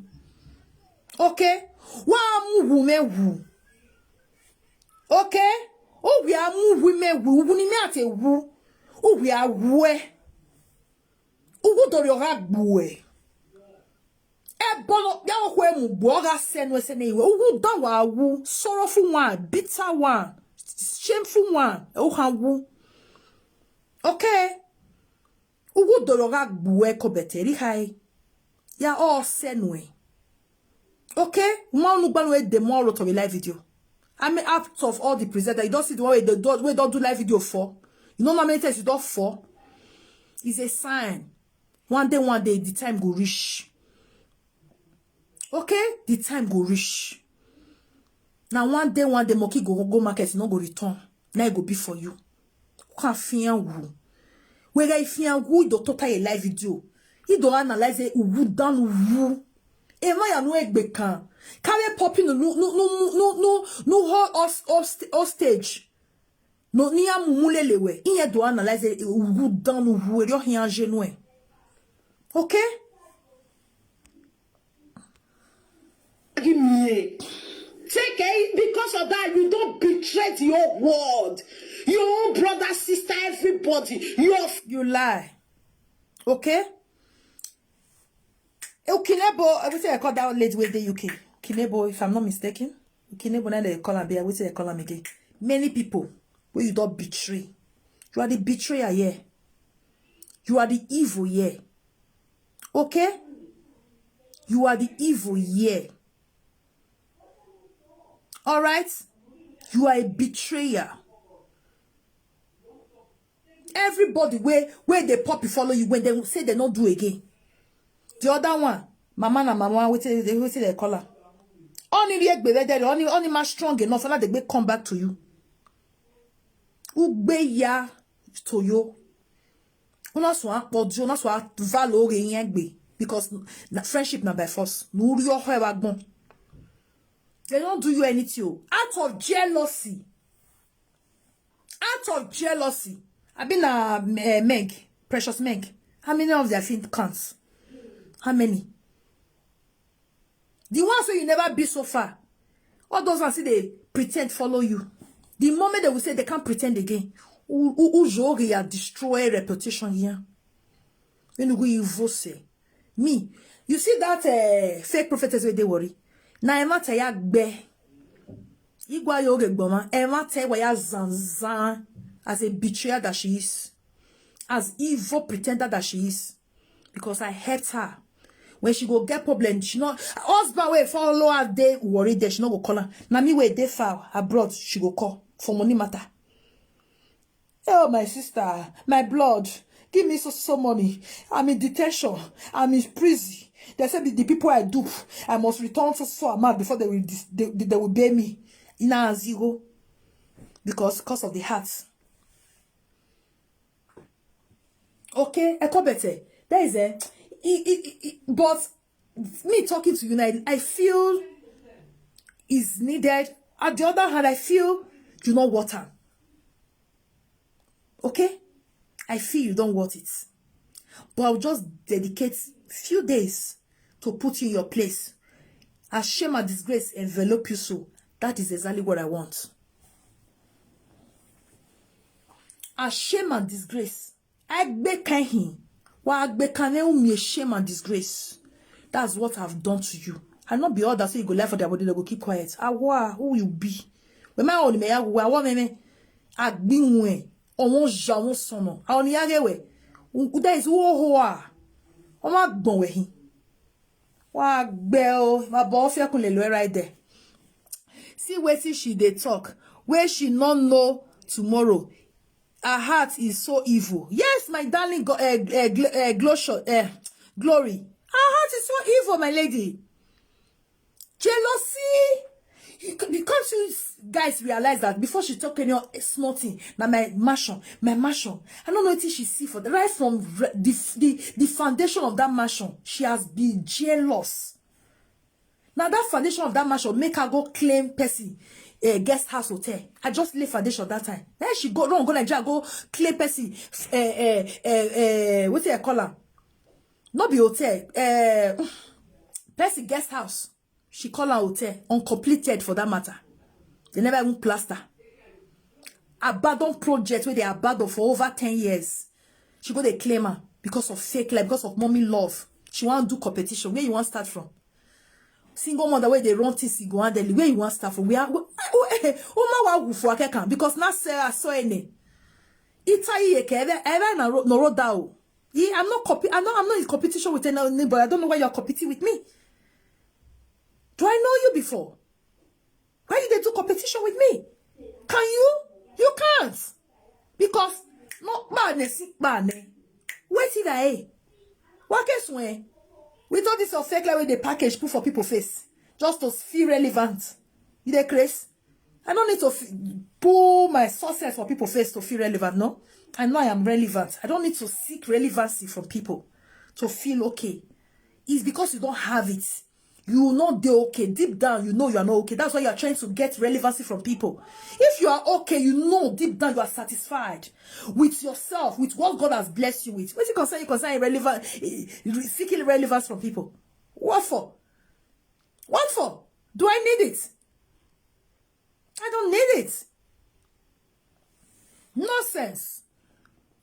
Okay? Wa mu wu me wu. Okay? Uwe amu wu me wu. Wu ni me ate wu. Uwe awu e. Ugu dori oga gbue. Ebo no ya wo kwe mu gbo oga senu ese ne iwe. Ugu da wa wu. Sorrowful one, bitter one, shameful one. Uga wu. Okay? Ugu dori oga gbue ko beteri hai. Ya o senu e. Okay? One unu gbanu e dey more lot of a live video. I mean, out of all the presenters, you don't see the one wey dey do, wey don't do live video for. You know how many times you don't for? It's a sign. One day, one day, the time go reach. Okay? The time go reach. Now, one day, one day, monkey go go market, e no go return. Now it go be for you. Who can fear who? Whether if you who do total a live video, he do analyze it, who down who. Ema ya no egbe kan. Carry popping no no no no no no whole us us stage. No ni amumulele we. Iye do analyze it, who down who e yo hin age no e. Okay? Give me. Take it because of that. You don't betray the whole world. Your own brother, sister, everybody. Your You lie. Okay? Ukinebo, I will say I call that lady with the U K. Ukinebo, if I'm not mistaken. Ukinebo, now they call her, I will say I call her again. Many people where you don't betray. You are the betrayer here. You are the evil here. Okay? You are the evil here. All right? You are a betrayer. Everybody where where they poppy follow you when they say they not do again. The other one, mama na mama, wetin they wetin they call her. Only the egbe there, only only man strong enough, and they may come back to you. Ugbe ya to you. Una so akpọju, una so valo ore yen gbe, because na friendship na by force. No ri oho e wa gbon. They don't do you anything o. Out of jealousy. Out of jealousy. I been a uh, Meg, precious Meg. How many of their feet counts? How many? The ones wey you never be so far, all those ones still dey pretend follow you. The moment they will say they can't pretend again, u u u joge ya destroy reputation here. When you go evil say me, you see that uh, fake prophetess wey dey worry. Na ema tell ya gbe. Igwa yo ge gboma. Ema tell wa ya zan zan as a betrayer that she is, as evil pretender that she is. Because I helped her. When she go get problem, she not husband wey follow her dey worry there, she no go call her. Na me wey dey far abroad, she go call for money matter. Oh my sister, my blood. Give me so, so money. I'm in detention. I'm in prison. They said the, the people I dupe, I must return so, so amount before they will dis-, they, they, they will pay me. Now zero. Because, because of the heart. Okay, I come better. There is a, it, it, it, it, but me talking to you now, I feel is needed. At the other hand, I feel you know what am. Okay? I feel you don't want it. But I'll just dedicate few days to put you in your place. As shame and disgrace envelop you so, that is exactly what I want. As shame and disgrace, I beg him. Wa beg can me shame and disgrace. That's what I've done to you. I not be all that so you go left for their body, they go keep quiet. Awa, who you be? When my own me, awa, me, me. Agbinwe, ọmọ ja, ọmọ sọnà. Àwọn ni yàgẹ̀ wẹ̀. There is who who are. Ọmọ àgbọ̀n wẹ̀ hìn. Wa gbẹ o, ma bọ̀ ọ́ fẹ́ kun lè lo ẹ right there. See wetin she dey talk. Wey she no know tomorrow. Her heart is so evil. Yes, my darling, go, uh, uh, gl- uh, Glosho, uh, Glory. Her heart is so evil, my lady. Jealousy. You c- because you s- guys realize that before she talk any o- small thing, na my mansion, my mansion. I don't know what she see for the, right from re- the, the the foundation of that mansion. She has been jealous. Now that foundation of that mansion make her go claim person, uh, guest house hotel. I just lay foundation that time. Then she go run go Nigeria go claim person, uh, uh, uh, uh, what do I call her? Not be hotel, uh, person guest house. She call her hotel uncompleted for that matter. They never even plaster. Abandon project where they abandon for over ten years. She go they claim her because of fake life, because of mommy love. She want do competition. Where you want start from? Single mother where they run things go handle. Where you want start from? Where? Where? Where? Because now say I saw any. Ita iye ke ebe ebe na ro- no road down. Yeah, I'm not comp- I'm not I'm not in competition with any- anybody. I don't know why you're competing with me. Do I know you before? Why you dey do competition with me? Can you? You can't. Because no man si man. Wait till I. What case when? With all this your fake like the package put for people face just to feel relevant. You dey craze? I don't need to f- pull my success for people face to feel relevant. No, I know I am relevant. I don't need to seek relevancy from people to feel okay. It's because you don't have it. You will not be okay. Deep down, you know you are not okay. That's why you are trying to get relevancy from people. If you are okay, you know deep down you are satisfied with yourself, with what God has blessed you with. What is it concern you concern relevant, eh, seeking relevance from people? What for? What for? Do I need it? I don't need it. Nonsense.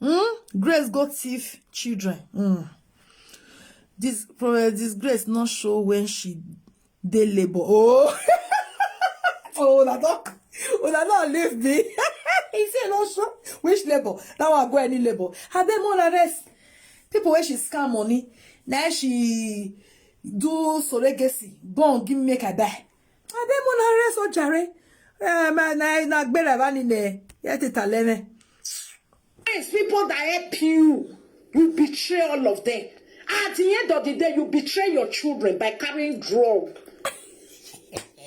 Hmm? Grace go thief children. Hmm. This Prophet Disgrace not show when she dey labor. Oh, oh, una talk. Una not leave me. He say no show which labor. That one go any labor. I beg more rest. People when she scam money, now she do surrogacy. Born give me make I buy. I beg more rest, oh jare. Eh, man, na na gbera ba ni ne. Yet it alene. These people that help you, you betray all of them. At the end of the day, you betray your children by carrying drug.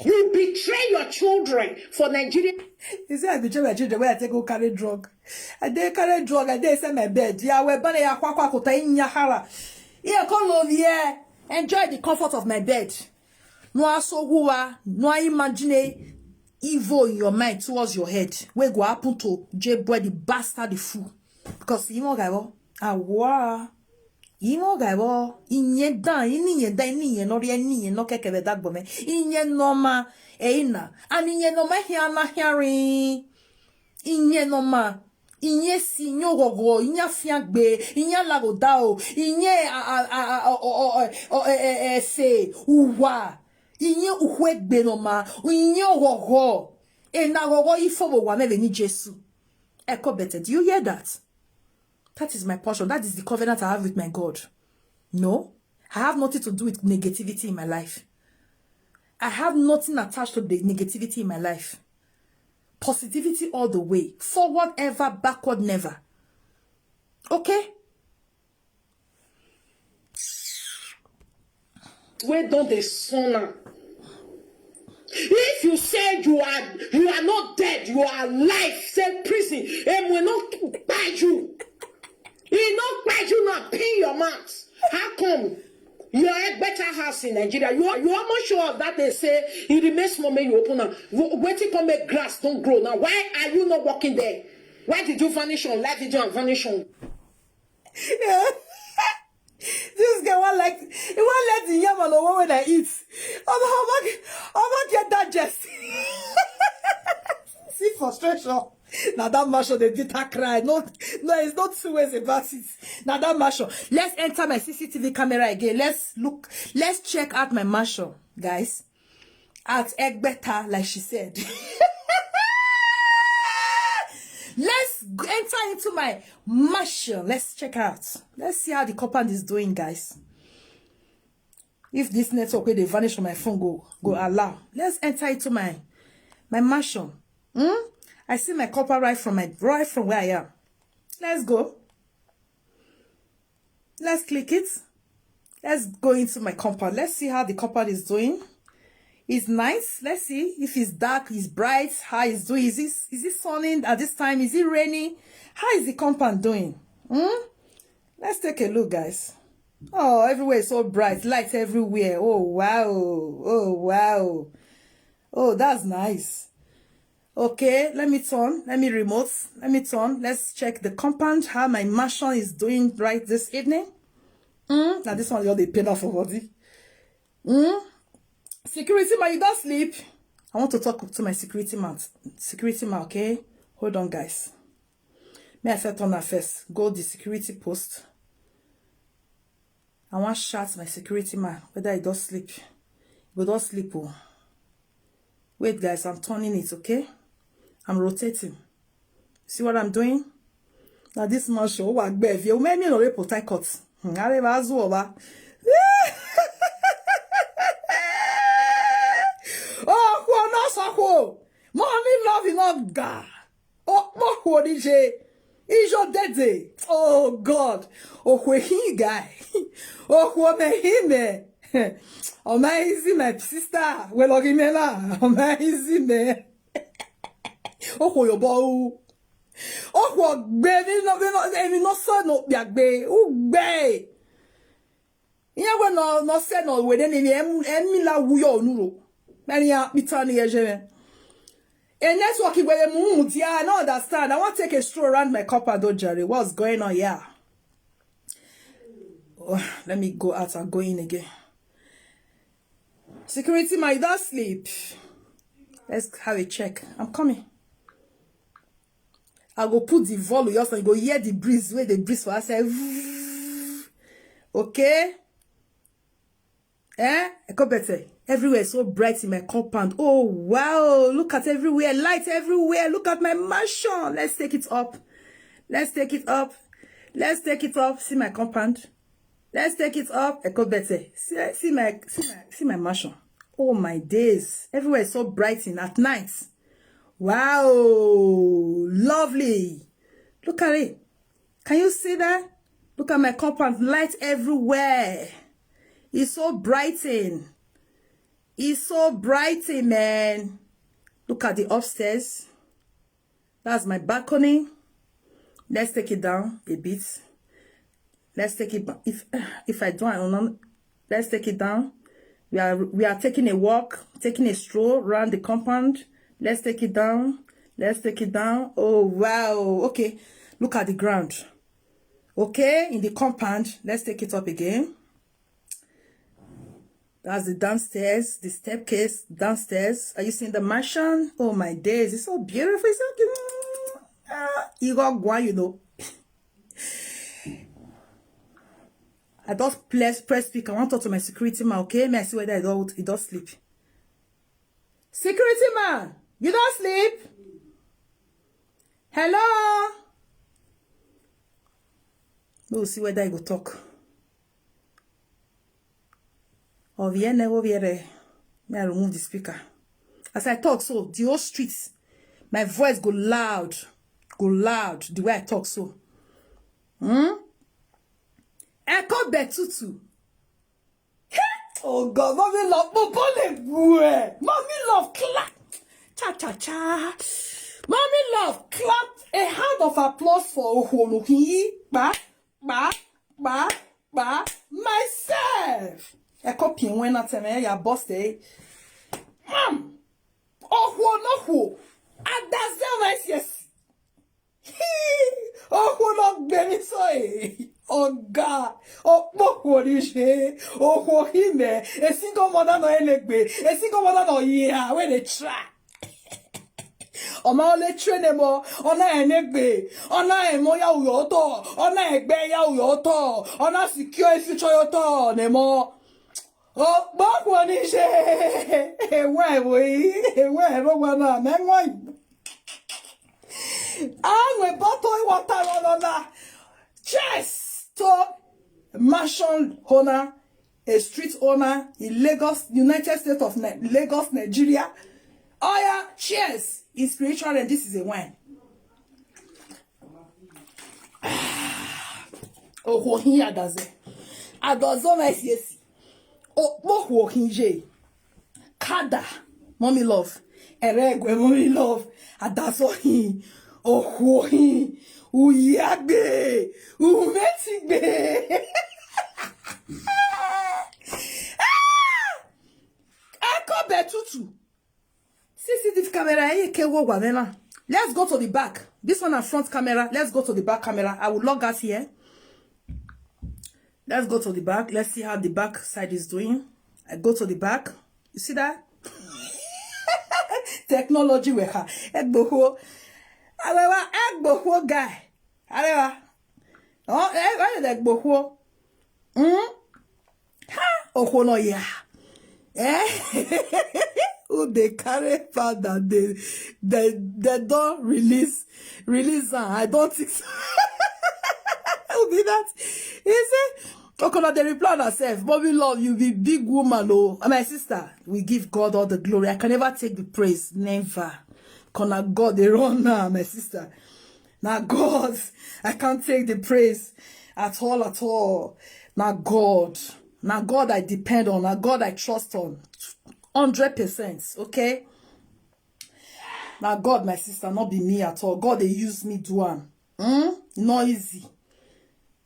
You betray your children for Nigeria. He say I betray my children when I take go carry drug. I dey carry drug, I dey inside my bed. Yeah, we bana ya kwa kwa kota inyahara. Yeah, come over here. Enjoy the comfort of my bed. No aso guwa, no imagine evil in your mind towards your head. We go happen to J boy the bastard the fool. Because you know guy, awa. Imo gaibo, inye dan, ini yen dan, ini yen nori, ini yen no keke be dagbo me. Inye no ma, e ina. And inye no ma hia na hia ri. Inye no ma. Inye si, inye ogogo, inye afiagbe, inye alagodao, inye a a a a o o o o e e e se uwa. Inye uhwegbe no ma, inye ogogo. E na gogo ifo bo wa me be ni Jesu. Eko better. Do you hear that? That is my portion. That is the covenant I have with my God. No, I have nothing to do with negativity in my life. I have nothing attached to the negativity in my life. Positivity all the way. Forward ever, backward never. Okay? wey don dey sun am. If you say you are you are not dead, you are alive, say prison, emo no kpai you. E no kpai you now, pin your mouth. How come? Your head better house in Nigeria. You are you almost sure of that they say e remain small make you open am. Wh- Wetin come make grass don grow now? Why are you not working there? Why did you vanish on live video and vanish on? This guy want like he want let the yam and owo when I eat. I'm about I'm about get digest. See frustration. Now that man should dey bitter cry. No, no, it's not two ways about it. Now that man should. Let's enter my C C T V camera again. Let's look. Let's check out my mansion, guys. At Egbeta, like she said. Let's g- enter into my mansion. Let's check out. Let's see how the compound is doing, guys. If this network wey dey vanish from my phone go go allow, let's enter into my my mansion. Hmm? I see my copper right from my right from where I am. Let's go. Let's click it. Let's go into my compound. Let's see how the compound is doing. It's nice. Let's see if it's dark, it's bright. How it's doing? Is this is it sunny at this time? Is it raining? How is the compound doing? Hmm? Let's take a look, guys. Oh, everywhere is so bright. Lights everywhere. Oh wow. Oh wow. Oh, that's nice. Okay, let me turn. Let me remote. Let me turn. Let's check the compound. How my mansion is doing right this evening. Mm, now this one you all dey pay now for body. Mm. Security man, you don't sleep. I want to talk to my security man. Security man, okay? Hold on, guys. May I first turn her first. Go the security post. I want shout my security man whether he does sleep. He go don sleep. Oh. Wait, guys, I'm turning it, okay? I'm rotating. See what I'm doing? Now this man show what gbẹ fi o mẹ́mí lọ rí Port Harcourt. Hmm, are ba zu ọba. Oh, kò náà sọ kò. Mo ní love iná gà. Ó pọ̀ kò ní ṣe. Ijo dede. Oh God. Okwe hi guy. Okwe me hi me. Ọmọ easy my sister. We're lucky me now. Ọmọ easy me. Okwe your boy. Okwe gbe mi no mi no emi no so no biagbe. Ugbe. Ihe we no no se no we de ni em em mi la wuyo onuro. Many a pitani ejere. A network where mu mu dia, I don't understand. I want to take a stroll around my compound, oh, Jerry. What's going on here? Oh, let me go out and go in again. Security man, you don't sleep. Let's have a check. I'm coming. I go put the volume, just you go hear the breeze where the breeze for us. Okay? Eh? I come better. Everywhere is so bright in my compound. Oh wow! Look at everywhere, light everywhere. Look at my mansion. Let's take it up. Let's take it up. Let's take it up. See my compound. Let's take it up. I come better. See, see my see my see my mansion. Oh my days! Everywhere is so bright in at night. Wow, lovely. Look at it. Can you see that? Look at my compound, light everywhere. It's so brighting. It's so brighting, man. Look at the upstairs. That's my balcony. Let's take it down a bit. Let's take it ba- if if I do I don't let's take it down. We are we are taking a walk, taking a stroll around the compound. Let's take it down. Let's take it down. Oh wow. Okay. Look at the ground. Okay, in the compound. Let's take it up again. That's the downstairs, the staircase downstairs. Are you seeing the mansion? Oh my days, it's so beautiful. It's so beautiful. Ah, you got one, you know. I just press press speaker. I want to talk to my security man, okay? May I see whether he don't he don't sleep. Security man, you don't sleep? Hello? We'll see whether he go talk. Oviene, oviere. May I remove the speaker? As I talk, so the whole streets, my voice go loud, go loud. The way I talk, so. Hmm. Echo Betutu. Oh God, mommy love, Bobo le bue. Mommy love clap. Cha cha cha. Mommy love clap. A hand of applause for Ohwonuki. Ba, ba, ba, ba. Myself. Ẹ kọ́ pin wẹ́n náà tẹ̀mẹ́ ya boss ẹ̀. Mam. Ohwo no hwo. Adaze my yes. Ohwo no gbemi so eh. Oga. Okpokwo ni she. Ohwo hime. A single mother no enegbe. A single mother no yeah. Where they try. Ọmọ ole train emo, ọna enegbe, ọna emo ya uyoto, ọna egbe ya uyoto, ọna secure future yoto nemo. O gbogbo ni se ewe ewe ewe ewe na me won. Awe boto iwata lona. Cheers to mansion owner, a street owner in Lagos, United States of Ni- Lagos, Nigeria. Oh yeah, cheers. It's spiritual and this is a wine. Ohwo hin adaze. Adozo na S S. O po ohwo hin je. Kada, mommy love. Eregwe, mommy love. Adasohin, Ohuohin, Uyagbe, Umetigbe. Eko Betutu. C C T V camera, eh, ke wo gwa vena. Let's go to the back. This one na front camera. Let's go to the back camera. I will log us here. Let's go to the back. Let's see how the back side is doing. I go to the back. You see that? Technology worker. Egboho. Arewa, egboho guy. Arewa. Oh, eh, eh, egboho. Hmm? Ha, Ohono, yeah. Eh? Who they carry father? They, they, they don't release, release her. I don't think so. Who be that? He said, Okono, they reply herself. Bobby Love, you be big woman, oh. And my sister, we give God all the glory. I can never take the praise. Never. Kona God, they run now, my sister. Now God, I can't take the praise at all, at all. Now God. Now God I depend on. Now God I trust on. Hundred percent. Okay? Now God, my sister, not be me at all. God, they use me do am. Hmm? Not easy.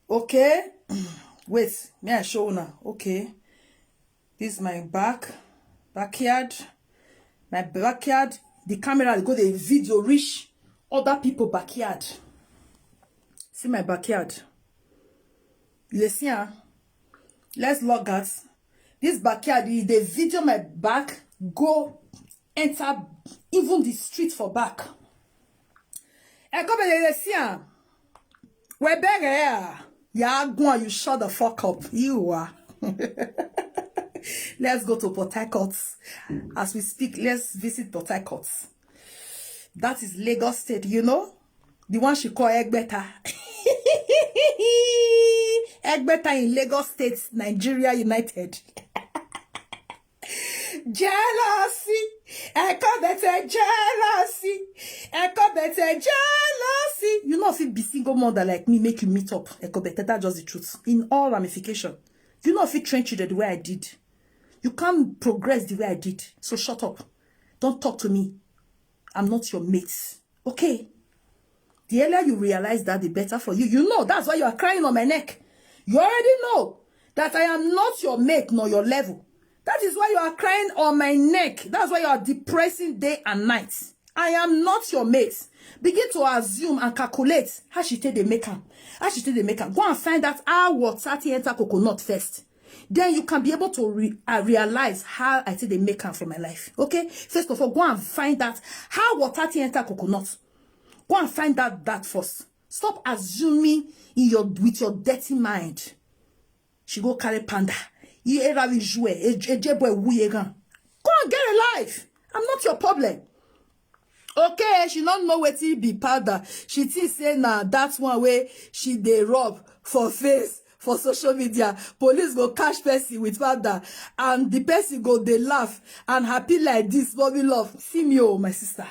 Okay? Wait, may I show now? Okay. This is my back, backyard. My backyard, the camera go the video reach other people backyard. See my backyard. You dey see am? Let's log out. This backyard, e dey video my back, go enter even the street for back. Eko Betutu, you dey see am? We beg ya. Ya go and you shut the fuck up. You are. Let's go to Port Harcourt. As we speak, let's visit Port Harcourt. That is Lagos State, you know? The one she call Egbeta. Egbeta in Lagos State, Nigeria United. Jealousy. Eko Betutu jealousy. Eko Betutu jealousy. You know, if you be single mother like me, make you meet up. Eko Betutu, that's just the truth. In all ramification. You know, if you train children the way I did. You can't progress the way I did. So shut up. Don't talk to me. I'm not your mate. Okay? The earlier you realize that, the better for you. You know, that's why you are crying on my neck. You already know that I am not your mate nor your level. That is why you are crying on my neck. That's why you are depressing day and night. I am not your mate. Begin to assume and calculate how she take dey make am. How she take dey make am. Go and find out how water take enter coconut first. Then you can be able to re- uh, realize how I take dey make am for my life. Okay? First of all, go and find out how water take enter coconut. Go and find out that first. Stop assuming in your with your dirty mind. She go carry panda. He era with Jue, a, a J boy wuye gan. Go and get a life. I'm not your problem. Okay, she don't know wetin be powder. She think say na that one wey she dey rub for face for social media. Police go catch person with powder and the person go dey laugh and happy like this. Bobby Love, see me oh, my sister.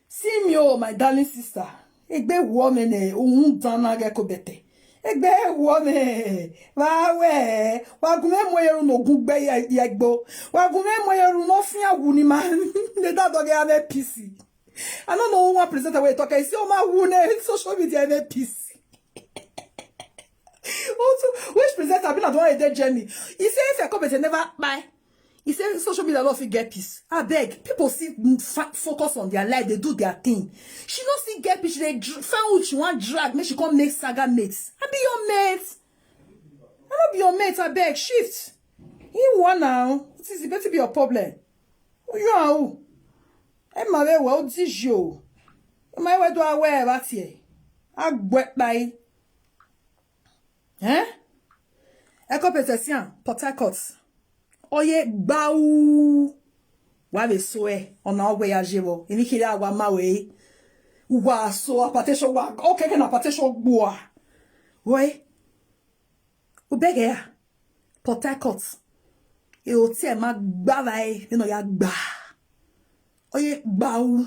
See me oh, my darling sister. Egbe woman eh, ohun dana Eko Betutu. Egbe wo me. Wa we. Wa gume mo yeru no gugbe ya, ya gbo. Wa gume mo yeru no fia wu ni ma. Ne da doge ame pisi. I don't know one presenter wey talk. I see Oma Wune social media and peace. Also, which presenter been at one day journey? He say if I come and never buy. He say social media don't fit get peace. I beg, people see fa- focus on their life, they do their thing. She not see get peace. They dr- find who she want drag, make she come make saga mates. I be your mate. I not be your mate. I beg shift. You want now? What is it? Better be your problem. You are who? Ẹ máa rẹwà ó díjì o. Ẹ máa wẹ́dọ̀ awẹ́ ẹ̀ bá tiẹ̀. Á gbọ́ ẹ pa yín. Ẹ́? Ẹ kọ́ pẹ̀sẹ̀ sí à Port Harcourt. Oyè gbáwú. Wà á lè so ẹ. Ọ̀nà ọgbẹ́ ya ṣe wọ̀. Èmi kiri àwa máa wẹ̀ yìí. Wà á so apàtẹ́sọ wà. Ó kẹ́kẹ́ náà apàtẹ́sọ gbòà. Wọ́n ẹ́. Ó bẹ́gẹ̀ yà. Port Harcourt. Èrò tí ẹ̀ máa gbára ẹ nínú ya gbà. Oyè gbáwú.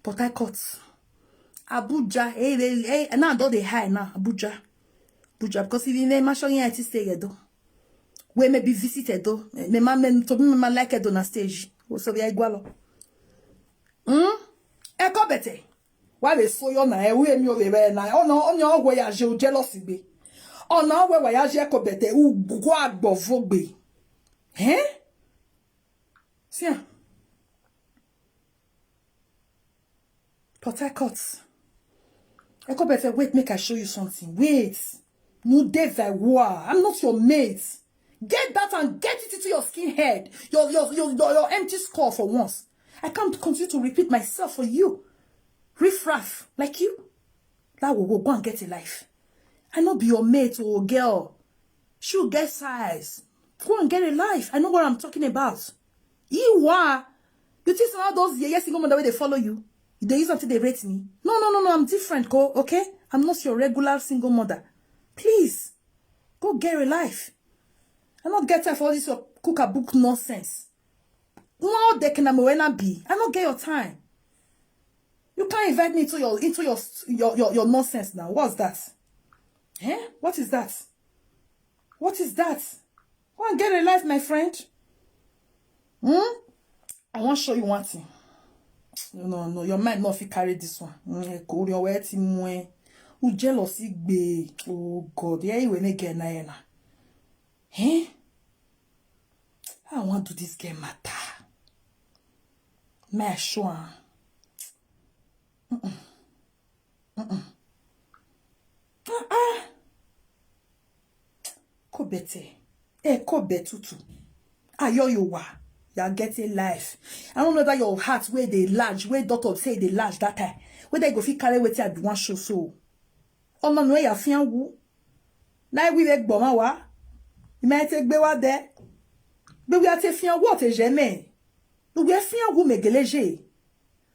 Port Harcourt. Abuja. Hey, hey, hey, now I don dey high now. Abuja. Abuja. Because if you may mention here, I stay here though. We may be visited though. Me ma men to me ma like it on a stage. So we are igual. Hmm? Eko bete. Why they so you na? We me over there na. Oh no, on your way ya je jealousy be. Oh no, we wa ya je ko bete. U gwa gbo vogbe. Eh? See. Port Harcourt. Eko better wait, make I show you something. Wait. No dey thy war. I'm not your mate. Get that and get it into your skin head. Your your your your, your empty skull for once. I can't continue to repeat myself for you. Riff raff like you. That will go, go and get a life. I no be your mate, oh girl. She get size. Go and get a life. I know what I'm talking about. You are. You think some of those yeye single mother wey dey follow you? They use until they rate me. No, no, no, no. I'm different, go okay. I'm not your regular single mother. Please, go get a life. I not get time for all this your cook a book nonsense. What they can be? I not get your time. You can't invite me into your into your your your, your nonsense now. What's that? Eh? What is that? What is that? Go and get a life, my friend. Hmm? I wan show you one thing. No, no, no, your mind no fit carry this one. Mm, kò rí ọwọ́ ẹ ti mú ẹ. O jealousy gbé. Oh God, yeah, you will make get na na. Eh? I wan do this girl matter. May I show am? Ah ah. Kobete. Eh, Kobe tutu. Ayo you wa. You are getting life. I don't know that your heart where they large, where doctor say they large that time. Where they go fit carry wetin I be one show so. Oh no, no, ya fian wu. Na we we gboma wa. You might take be wa there. But we are take fian what is your name? No, we are fian wu megeleje.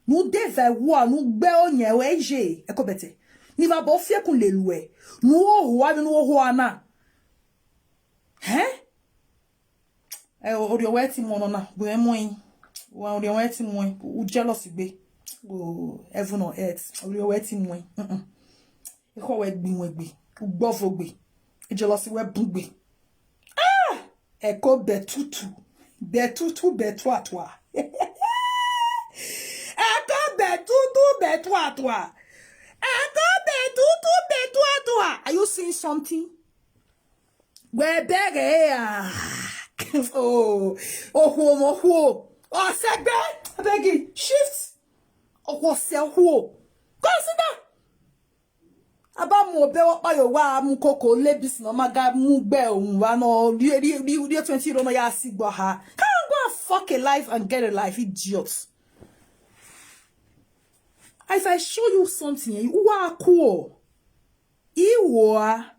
Nu de ve wa, nu gbe o nye we je. Eko bete. Ni va bo fie kun le lue. Nu o hua, nu o hua na. He? Eh, ori owe ti mo no na. Gbe mo yin. Wa ori owe ti mo yin. U jealous gbe. Oh, heaven on earth. Ori owe ti mo yin. Mm-mm. Eko we gbin we gbe. U gbo fo gbe. Jealousy we bun gbe. Ah! Eko betutu. Betutu betuatua. Eko betutu betuatua. Eko betutu betuatua. Are you seeing something? We beg here. Oh, oh, oh, oh. Oh, segbe. I beg you. Shift. Oh, oh, se, oh. Consider. Aba mu obe wa pa yo wa mu koko lebis no maga mu gbe ohun wa no ri ri ri ri twenty euro no ya si gbo ha. Can't go and fuck a life and get a life, idiot. As I show you something, eh, you are cool. Iwo a.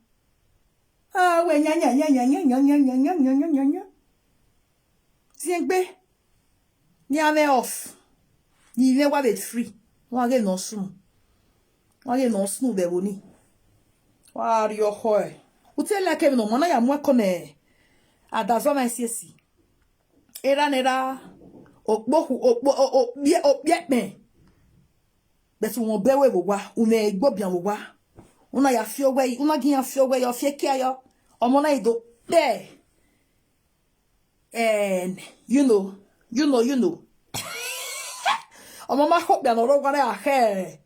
Ah, we nya nya nya nya nya nya nya nya nya nya nya nya nya. Ziengbe. Ni ame off. Ni ile wa be free. Wa ge no sunu. Wa ge no sunu be boni. Wa ri oho e. U te like me no mo na ya mu ko ne. Adazo na siesi. Era nera. Okpo hu okpo o o bie o bie pe. But won be we wo wa, u me gbo bian wo wa. Una ya fio we, una gi ya fio we, yo fie kia yo. Omo na ido. There. And you know, you know, you know. Omo ma hope ya no ro gwa na ya he.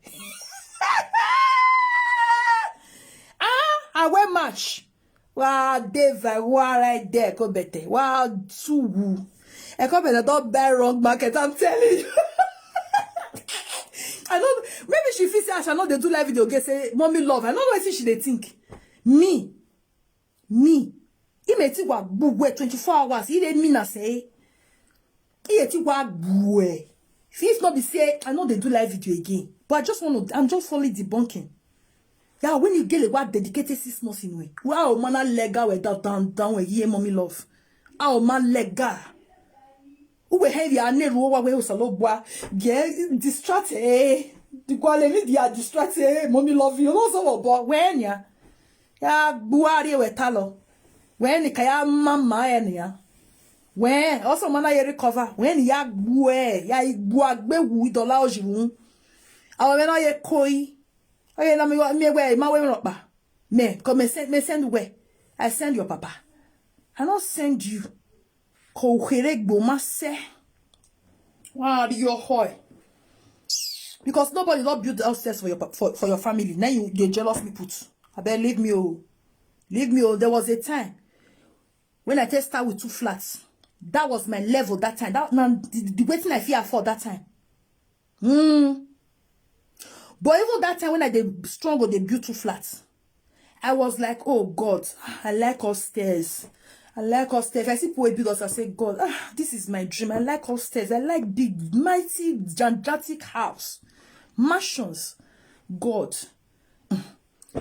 Ah, I wear match. Wa de va wa right there, go better. Wa suwu. I come better don't buy wrong market, I'm telling you. I know, maybe she feel say I shall not dey do live video again, say, "Mommy love." I don't know what she dey think. Me, me. He may think what book where twenty-four hours. He dey mean I say. He dey think what boy. If not be say, I know they do live video again. But I just want to, I'm just only debunking. Yeah, when you get a what dedicated six months in way. Wow, man, I leg out with that down, down with here, mommy love. How man leg out. Who will have your name over where Salobwa? Get distracted, eh? The quality they are distracted, eh? Mommy love you. No, so, but when ya, ya, buari we talo. When the kaya mama enya. When also mana ye recover. When ya bue, ya igbuagbe wu dola ojiwu. Awa me na ye koi. Oye na mi wa, mi we, ma we no pa. Me, come me send, me send where? I send your papa. I don't send you. Ko here gbo ma se. Wa your hoy. Because nobody don't build upstairs for your pa- for, for your family. Now you, you jealous me put. I bet leave me oh. Leave me oh. There was a time when I just start with two flats. That was my level that time. That now the, the waiting I fear for that time. Hmm. But even that time when I dey struggle, they built two flats. I was like, "Oh God, I like upstairs. I like upstairs." I see people build us. I say, "God, ah, this is my dream. I like upstairs. I like big, mighty, gigantic house, mansions. God,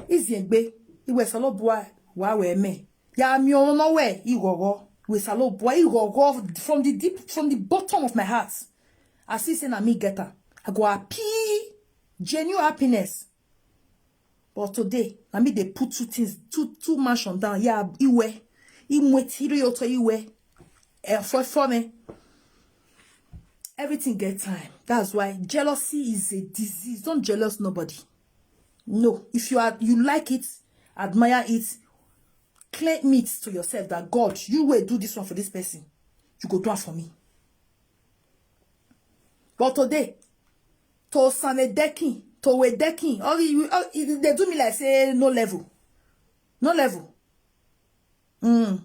easy egbe. Iwe salo boy, wa we me. Ya mi ono we igogo. We salo boy igogo from the deep, from the bottom of my heart. I see say na me get am. I go happy, genuine happiness." But today, na me dey put two things, two two mansion down. Yeah, iwe, imweti iri oto iwe. Eh, for for me, everything get time. That's why jealousy is a disease. Don't jealous nobody. No, if you are, you like it, admire it, claim it to yourself that God, you will do this one for this person. You go do it for me. But today, to same decking, to we decking, all you, all, you- they do me like say no level, no level. Mm.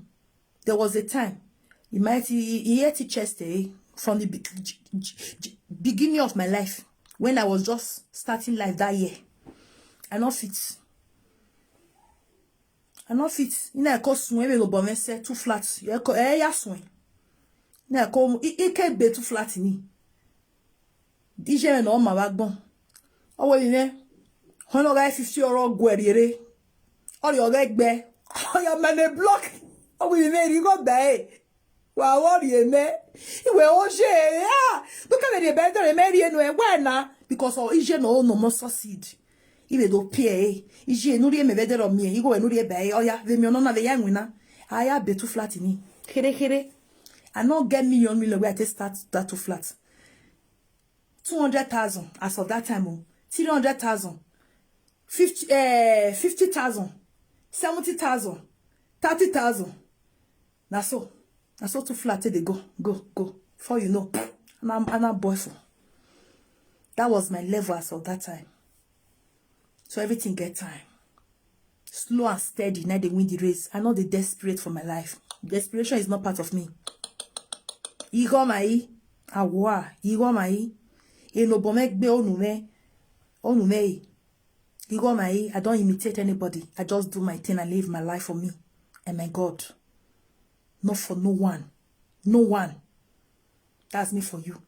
There was a time, he might he, he hate chest eh, from the be- g- g- g- beginning of my life when I was just starting life that year. I not fit. I not fit. You know, I call swim, we go bomb say two flats. You call eh ya swim. Na ko i i ke be two flat ni. Dije me no ma wa gbon. O we ni. Hono ga fifty oro gweriere. Ori o ga gbe. O ya mane block. O we ni ri go be. Wa wo ri eme. Iwe o je ya. Buka me de be do re me ri enu e wa na. Because o ije no no mo succeed. Ibe do pie eh. Ije nu ri eme be de ro mi eh. Igo we nu ri ebe eh. O ya ve mi ono na ve ya nwina. Aya be two flat ni. Here here. I no get million million where I take start that two flat. Two hundred thousand as of that time. Oh. Three hundred thousand. Fifty, eh, fifty thousand. Seventy thousand. Thirty thousand. Na so. Na so two flat take dey go, go, go. Before you know, and I'm, and I'm boyful. That was my level as of that time. So everything get time. Slow and steady, now they win the race. I know they desperate for my life. Desperation is not part of me. Igomai, awa, igomai. Eno bomegbe onume, onume. Igomai, I don't imitate anybody. I just do my thing and live my life for me and my God. Not for no one. No one. That's me for you.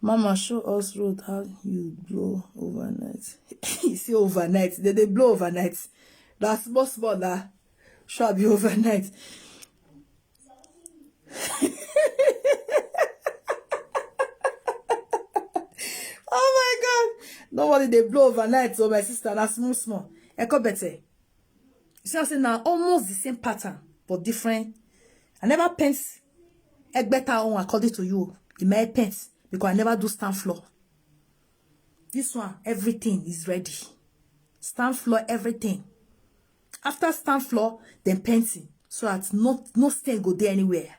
Mama, show us road how you blow overnight. You see overnight, they, they blow overnight. That's small, small, nah. Should be overnight. Oh my God. Nobody they blow overnight, so my sister, that's small, small. Echo better. You see, I say now almost the same pattern, but different. I never paint a better one according to you. In my paint, because I never do stand floor. This one, everything is ready. Stamp floor, everything. After stamp floor, then painting. So that no, no stain go there anywhere.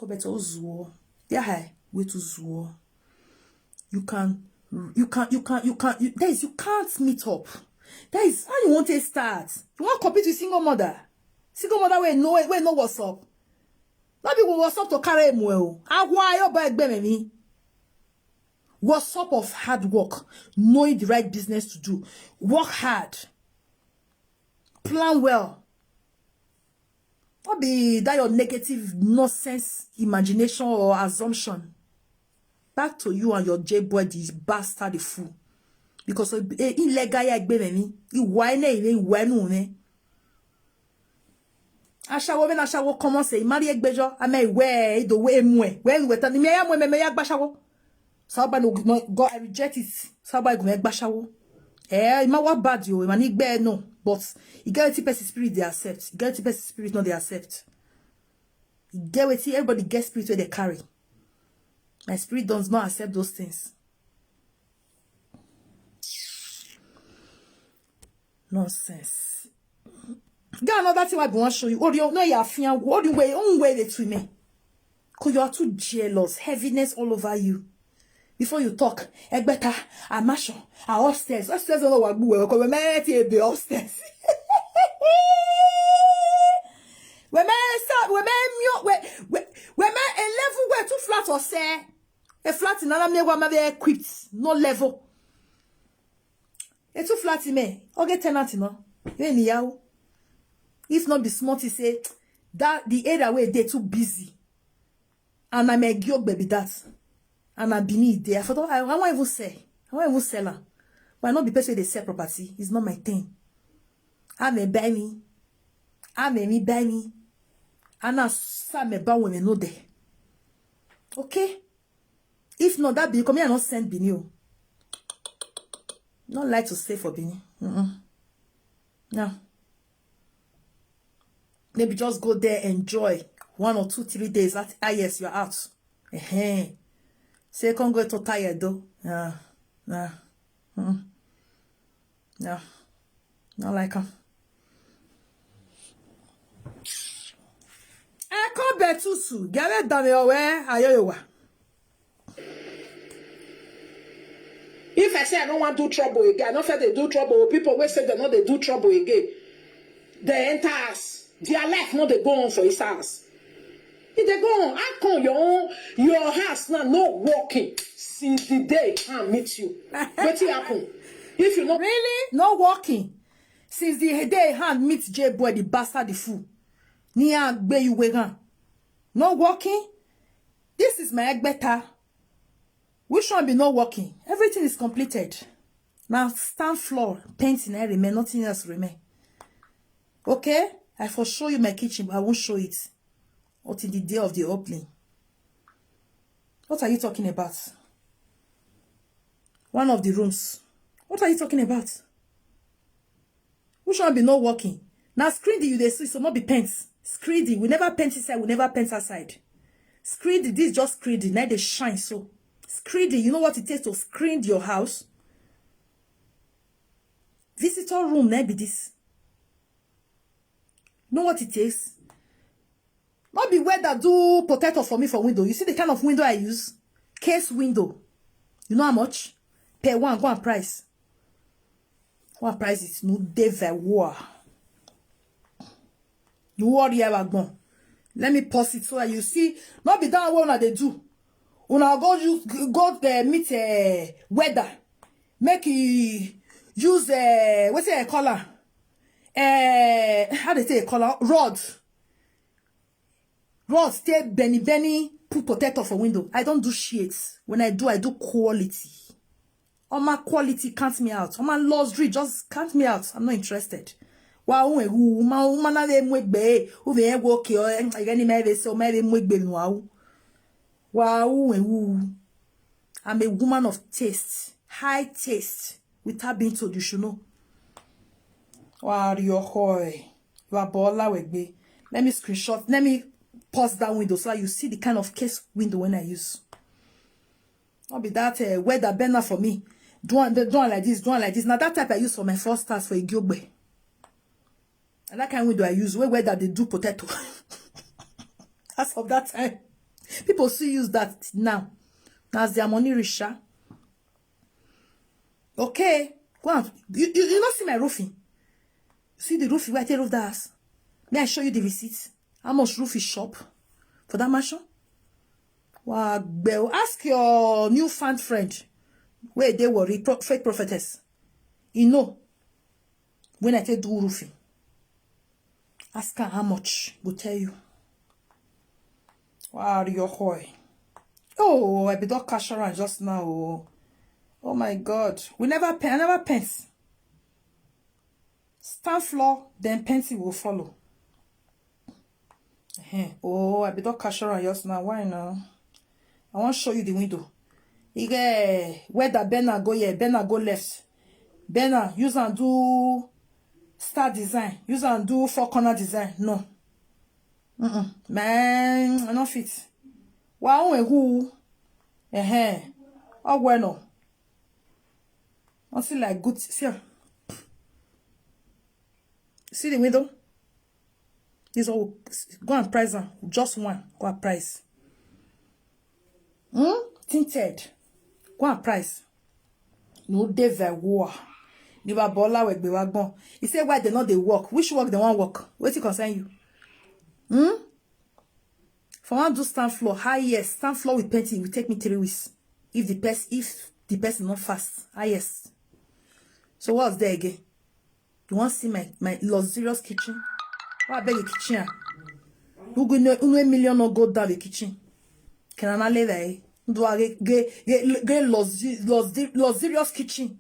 Go better zuo. Yeah, hi. Wait to zuo. You can, you can, you can, you can, you, there is, you can't meet up. That is how you want to start. You want to compete with single mother. Single mother wey no, wey no what's up. Not be what's up to carry him well. Agwa yo boy egbe me. What's up of hard work, knowing the right business to do. Work hard. Plan well. What be that your negative nonsense imagination or assumption? Back to you and your J boy, the bastard, the fool. Because eh, illegal ya egbe me. Iwa ene, iwa enu ne. Ashawo, when ashawo come on say, marry egbejo, ame we, ido we emwe. When we tani me ya mwe me me ya gbashawo. Saba no, no, God, I reject it. Saba go me gbashawo. Eh, ima wa bad yo, ima ni gbe no. But you get the person spirit they accept. You get the person spirit not they accept. You get what everybody get spirit where they carry. My spirit does not accept those things. Nonsense. Get another thing I want to show you. What do you know? You are fear. What do you wear? Own wear it to me. Cause you are too jealous. Heaviness all over you. Before you talk, I better. I mash. I upstairs. Upstairs. Don't know what we were. Cause we may be upstairs. We may sa. We may mute. We we we may a level where too flat or say a flat in another me one may equipped. No level. E too flat me. Okay, tenant no. Anyhow, if not be smart, he say that the area where they too busy, and I may go baby that, and I be need there. I thought I, I won't even say, I won't even sell her. But I not be person they sell property. It's not my thing. I may buy me, I may me buy me, and I some may buy women no day. Okay. If not, that be come here, not send Benin. Not like to stay for Benin. Mm-mm. No. Maybe just go there, enjoy one or two, three days. That ah yes, you're out. Uh-huh. Say come go to tired though. Yeah. Yeah. Mm. Yeah. Not like him. Eko betusu, gere dame owe ayoyowa. If I say I don't want do trouble again, I don't feel they do trouble. People will say they know they do trouble again. They enter us. Their life not they go on for his house. If they go on, how come your own your house now not working since the day I meet you? What happen? If you not really not working since the day hand meet J boy the bastard the fool. Ni agbe you wegan. Not working. This is my egbeta. Which one be not working? Everything is completed. Now stand floor, painting, I remain, nothing else remain. Okay? I for show you my kitchen, but I won't show it until the day of the opening. What are you talking about? One of the rooms. What are you talking about? Which one be not working? Now screen the you they see, so not be paints. Screen the, we never paint inside, we never paint outside. Screen the, this just screen the, now they shine so. Screen the, you know what it takes to screen your house? Visitor room, now be this. Know what it takes? Not be weather do protector for me for window. You see the kind of window I use? Case window. You know how much? Per one, go and price. One price is no dey very war. You worry about gbon. Let me pause it so that you see. Not be that one that they do. Una go use go there meet uh, weather. Make e use uh, what's it call her? Uh, how they say call her? Rod. Rod stay Benny Benny put protector for window. I don't do shit. When I do, I do quality. All my quality count me out. All my luxury just count me out. I'm not interested. Wa un ewu ma un ma na ve mu egbe u ve wo ke o e ni me ve so me ve mu egbe nu wa u wa un ewu. I'm a woman of taste, high taste, without being told, you should know. Wa ri oko e wa bo la we gbe. Let me screenshot, let me pause that window so that you see the kind of case window when I use. No be that uh, weather bend am for me. Do one, do one like this, do one like this. Now that type I use for my first house for Igiogbe. And that kind of window I use, where weather they do potato. As of that time, people still use that now. Now as their money richer. Okay, go on. You, you, you not see my roofing. See the roofing where I take roof that house. May I show you the receipt? How much roof is shop for that mansion? Wow, ask your new fan friend where they worry pro- fake prophetess. You know when I take do roofing. Ask her how much, go tell you. Wow, your hoy. Oh, I be don cash around just now. Oh. Oh my God, we never paint. I never paint. Stand floor, then painting will follow. Uh-huh. Oh, I be don cash around just now. Why now? I want to show you the window. You get where that Bernard go here, Bernard go left. Bernard, use and do star design. Use and do four corner design. No. Mm-mm. Man, I no fit. Wa onwe hu. Ehe. Ogweno. Nothing like good. See, am. See the window? This one, go and price am. Just one. Go and price. Hmm? Tinted. Go and price. No dey very war. Ni baba Ola we gbe wa gbon. He say why they no dey work. Which work they wan work? Wetin concern you? Hmm? For one do stand floor, highest stand floor with painting, it will take me three weeks. If the person, if the person not fast, highest. So what's there again? You want to see my, my luxurious kitchen? Why I beg the kitchen? Ah? Who go know, who know a million no go down the kitchen? Can I not live there? Do I get, get, get, get luxu- luxu- luxurious kitchen?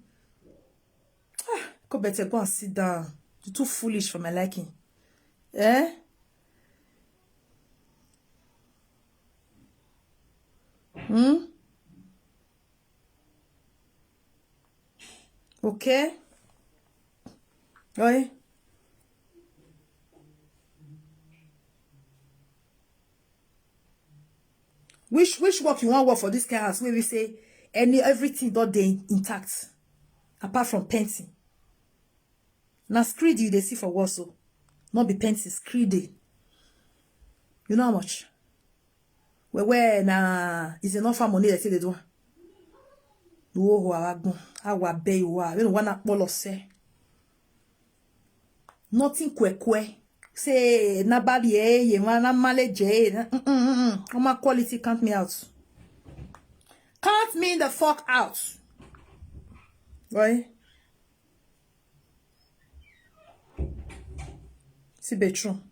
Ah, go better go and sit down. You're too foolish for my liking. Eh? Hmm? Okay. Oi. Which which work you want work for this kind house? Where we say any everything that they intact apart from painting. Now screed you they see for what so? Not be painting, screed. You know how much? Well, well, na is enough for money that they do. Wo ho awagun, awa be wa. We no wanna polo se. Nothing kwe kwe. Say nobody eh ye man na male je. Mm mm mm. Come quality count me out. Count me the fuck out. Right? See bedroom.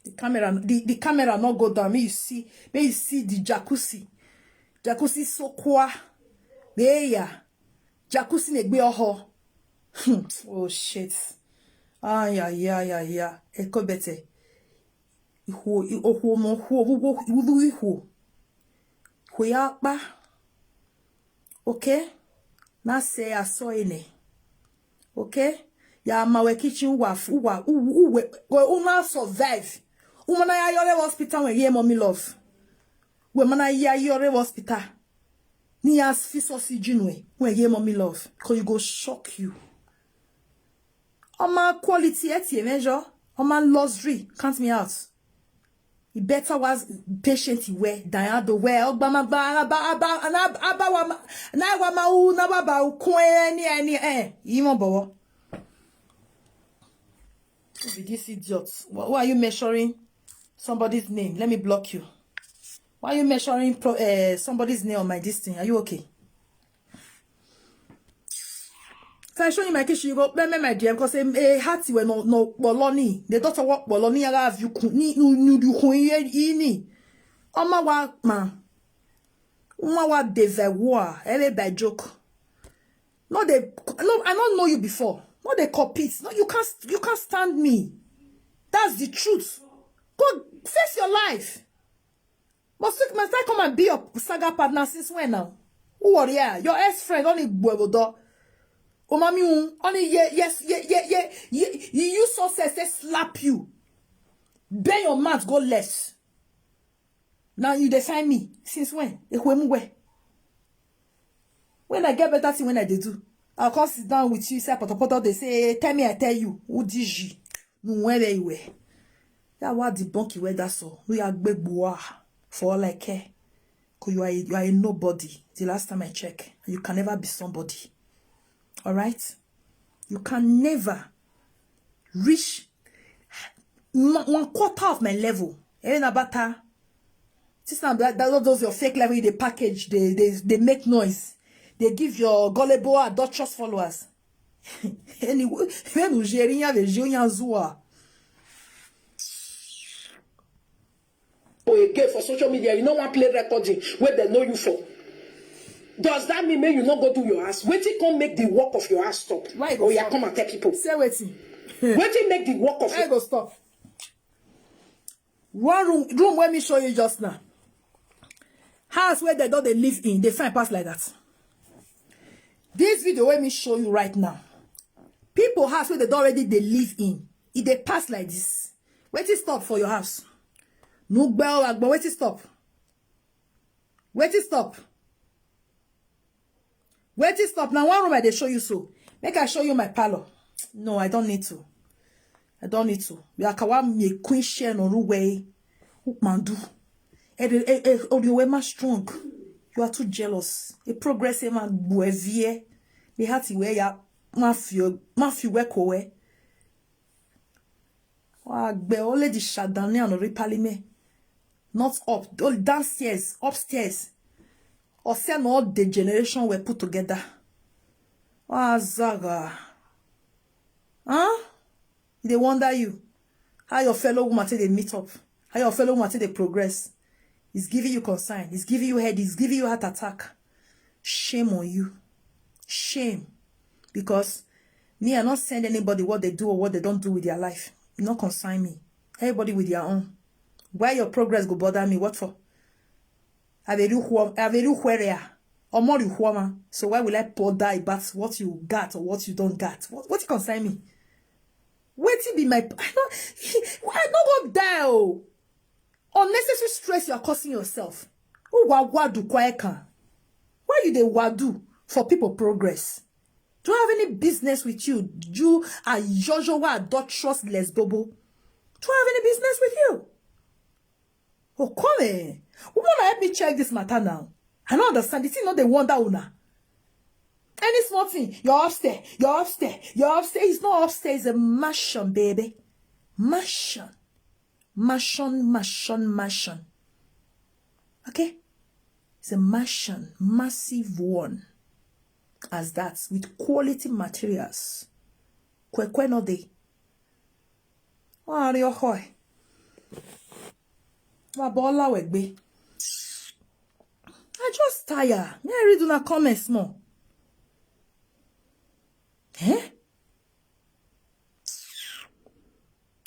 The camera, the, the camera not go down. May you see, may you see the jacuzzi. Jacuzzi so quiet. There, yeah. Jacuzzi ne gbe oho. Hmm. Oh shit. Ah yeah yeah yeah yeah. Eko bete. Iho iho mo ho wo wo wo iho. Ho ya pa. Okay? Na say I saw in it. Okay? Ya ma we kitchen wa fu wa u u we we u na survive. U mana ya yore hospital when ye mommy love. We mana ya yore hospital. Ni as fi so si jinwe when ye mommy love. Cause you go shock you. On my quality at ye measure. On my luxury. Count me out. He better was patient he were than I do well. But my ba ba ba and I ba wa na wa ma u na wa ba u ko any any eh. Imo bowo. Be this idiot. Why, why are you measuring somebody's name? Let me block you. Why are you measuring pro, uh, somebody's name on my this thing? Are you okay? So I show you my kitchen. You go, me, me, my dear, because a, a hat we no no boloni. The daughter work boloni. I have you ni you you you ni. Oma wa ma. Uma wa de ve wa. Ele by joke. No, they no. I don't know you before. No, they compete. No, you can't. You can't stand me. That's the truth. Go face your life. But sick man, start come and be your saga partner since when now? Who are you? Your ex friend only buebodo. Umami un only ye yes ye ye ye ye you use success they slap you. Bend your mouth go less. Now you dey find me since when? Ekwemuwe. When I get better thing, when I dey do, I'll come sit down with you, say potopoto, they say, "Tell me, I tell you, who did you?" No, where you were. Yeah, what debunk you where that's all. We are big boy for all I care. 'Cause you are a, you are a nobody. The last time I check, you can never be somebody. All right? You can never reach m- one quarter of my level. Even about her. This now that, that those your fake level, they package, they they they make noise, they give your gullible, adulterous followers. Anyway, when you hearing have a Junior Zua. Or again for social media, you no wan play recording wey dem know you for. Does that mean make you no go do your house? Wetin come make the work of your house stop? Why you go Oh yeah, stop? Come and tell people. Say wetin? Wetin make the work of Why you go stop? One room, room wey me show you just now. House where they don't they live in, they find pass like that. This video wey me show you right now, people house where they don't already they live in, if they pass like this, wetin stop for your house? No gbell, but wetin stop? Wetin stop? Wetin stop? Now one room I dey show you so. Make I show you my parlor. No, I don't need to. I don't need to. We are kawa me queen share no ruwe. Ukmandu. Eh, eh, eh, Oriwe ma strong. You are too jealous. A progress man buevie. The heart where ya mafia mafia we kowe. Wa gbe o lady shadani and repalime. Not up, oh, downstairs, upstairs. Or send all the generation were put together. Wa zaga. Huh? They wonder you. How your fellow woman take they meet up? How your fellow woman take they progress? It's giving you concern. It's giving you head. It's giving you heart attack. Shame on you. Shame. Because me, I not send anybody what they do or what they don't do with their life. Not concern me. Everybody with their own. Why your progress go bother me? What for? Averu huom, averu huerea. Omori huoma. So why will I bother about what you got or what you don't got? What, what it concern me? Wetin be my I no I no go die o. Unnecessary stress you are causing yourself. Who wa wadu kwaekan? Why you dey wadu for people progress? Do I have any business with you? You are usual adulterous lesbobo. Do I have any business with you? Oh, come here. Woman, help me check this matter now. I don't understand. The thing not they wonder una. Any small thing, you're upstairs, you're upstairs, you're upstairs. It's not upstairs, it's a mansion, baby. Mansion. Mansion, mansion, mansion. Okay? It's a mansion, massive one. As that, with quality materials. Kwekwe no dey. Wọ́n á rí ọkọ ẹ̀. Wọ́n á bọ́ Ọláwẹ̀gbé. I just tire. May I read una comments more? Eh?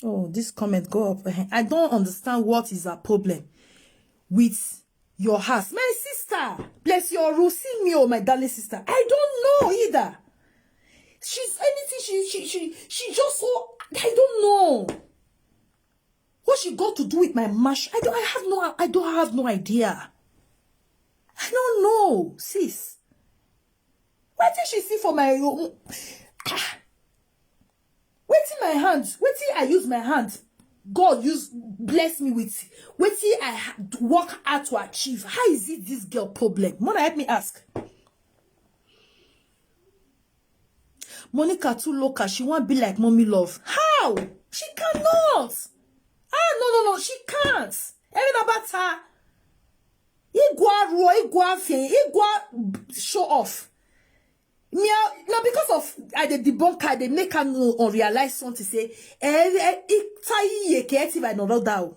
Oh, this comment go up. Eh, I don't understand what is her problem with your house. My sister, bless your rule. See me, oh, my darling sister. I don't know either. She's anything. She she she she just so I don't know what she got to do with my mash. I don't. I have no. I don't have no idea. I don't know, sis. What did she see for my room? Ah. Wetin my hand, wetin I use my hand, God use bless me with. Wetin I ha- work hard to achieve. How is it this girl problem? Mona, help me ask. Monica too local. She won't be like mommy love. How? She cannot. Ah, no, no, no. She can't. Even about her. Igwa ruo, igwa fe, igwa show off. Me, I- now because of I dey debunk her, they make her know or realize something. Say, eh, eh, it tie ye ke eti by no da o.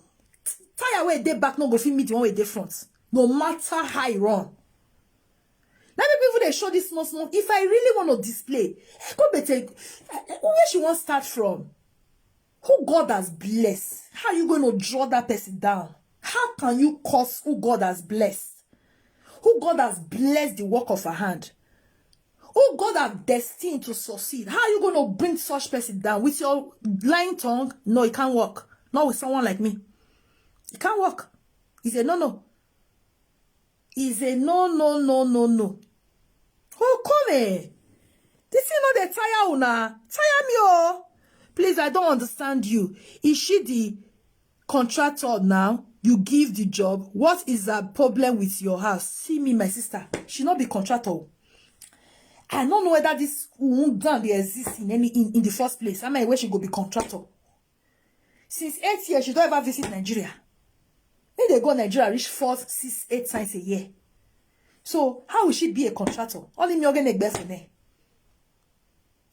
Tire wey dey back no go fit meet the one wey dey front. No matter how e run. Let me even dey show this small small. If I really want to display, I go better. Where she wan start from? Who God has blessed? How are you going to draw that person down? How can you curse who God has blessed? Who God has blessed the work of her hand? Who God has destined to succeed? How are you going to bring such person down with your lying tongue? No, it can't work. Not with someone like me. It can't work. It's a no no. It's a no no no no no. Oh, come here. This thing no dey tire una. Tire me, oh. Please, I don't understand you. Is she the contractor now? You give the job. What is the problem with your house? See me, my sister. She not be contractor. I don't know whether this woman dey exist in any in, in the first place. I mean, where she go be contractor? Since eight years, she don't ever visit Nigeria. If they go Nigeria, reach four, six, eight times a year. So how will she be a contractor? Only me again egbe for me.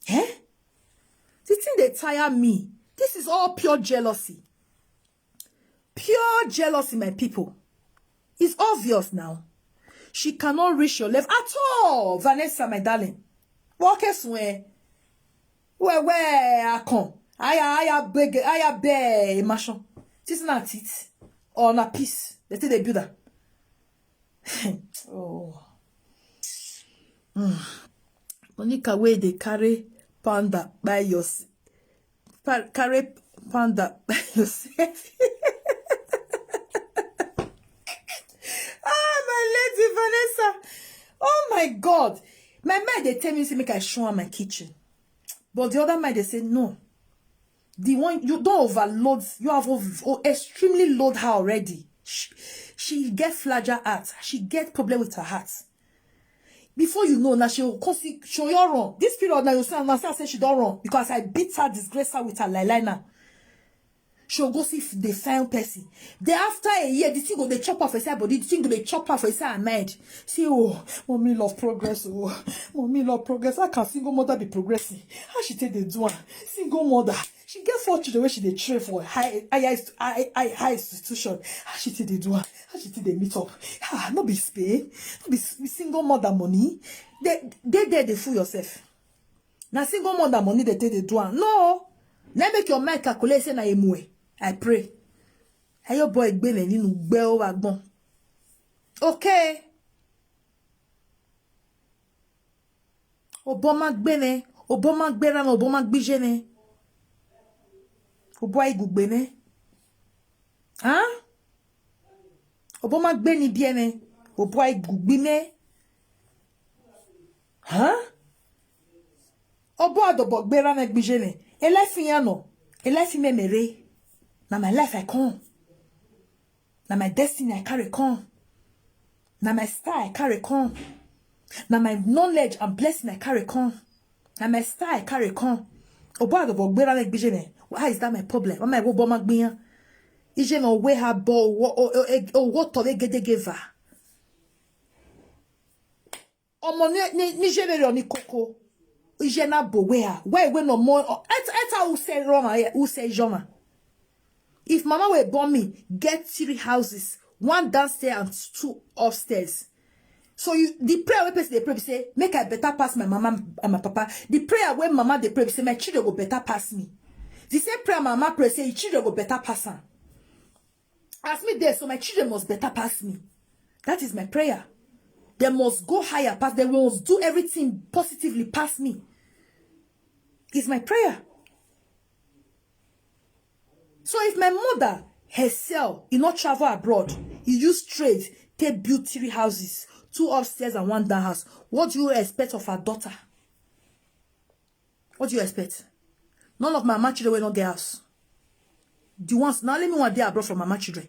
Eh? The thing they tire me. This is all pure jealousy. Pure jealousy, my people. It's obvious now. She cannot reach your level at all, Vanessa, my darling. What case when? Where, where I come? I, I, I beg, I beg, machine. This is not it. Or not peace. They say they build that. Oh. Mm. Monica, where they carry panda by your s- pa- carry panda by yourself. Ah, my lady Vanessa. Oh my God. My mind they tell me say make I show her my kitchen. But the other mind they say no. The one you don't overload, you have ov- o- extremely load her already. She, she get fragile heart. She get problem with her heart. Before you know, now she will come see show your run. This period now you see, now see, I say she don't run because I beat her, disgrace her with her lie lie now. She'll go see if they find person. Then after a year, the thing go they chop off inside body, the thing go they chop off inside her mind. See, oh, mommy love progress, oh, mommy love progress. How can single mother be progressing? How she take the do am? Single mother. She get four children where she dey train for high high high, high, high institution. How she take the do am? How she take the meet up? Ah, no be Spain, no be s- single mother money. They they there they fool yourself. Now single mother money they take the do am. No, let make your mind calculate say na emue. I pray. Hey, your boy gbele nínú gbẹ ó wá gbọ́n. Okay. Oboma gbene, Oboma gberana, Oboma gbijene. Obo igugbe ne. Huh? Oboma gbeni biene, Obo igugbe ne. Huh? Obo adobo gberana gbijene. Elefi yano, elefi memere. Na my life I come. Na my destiny I carry come. Na my star I carry come. Na my knowledge and blessing I carry come. Na my star I carry come. Obo adobo gbera me gbije me. Why is that my problem? Why my wo bo ma gbiyan? Ije no we ha bo wo o o e- o wo to we gede geva. Omo ni ni ni je le ni koko. Ije na bo we ha. Why we no more? Eta eta u se roma u se joma. If mama were born me, get three houses, one downstairs and two upstairs. So you the prayer wey person dey pray be say make I better pass my mama and my papa. The prayer wey mama dey pray be say my children go better pass me. The same prayer my mama pray say your children go better pass am. As me there, so my children must better pass me. That is my prayer. They must go higher pass. They must do everything positively pass me. Is my prayer. So if my mother herself, you not travel abroad, you use trade, take build three houses, two upstairs and one down house. What do you expect of her daughter? What do you expect? None of my mama children will not get house. The ones now let me one day abroad from my mama children.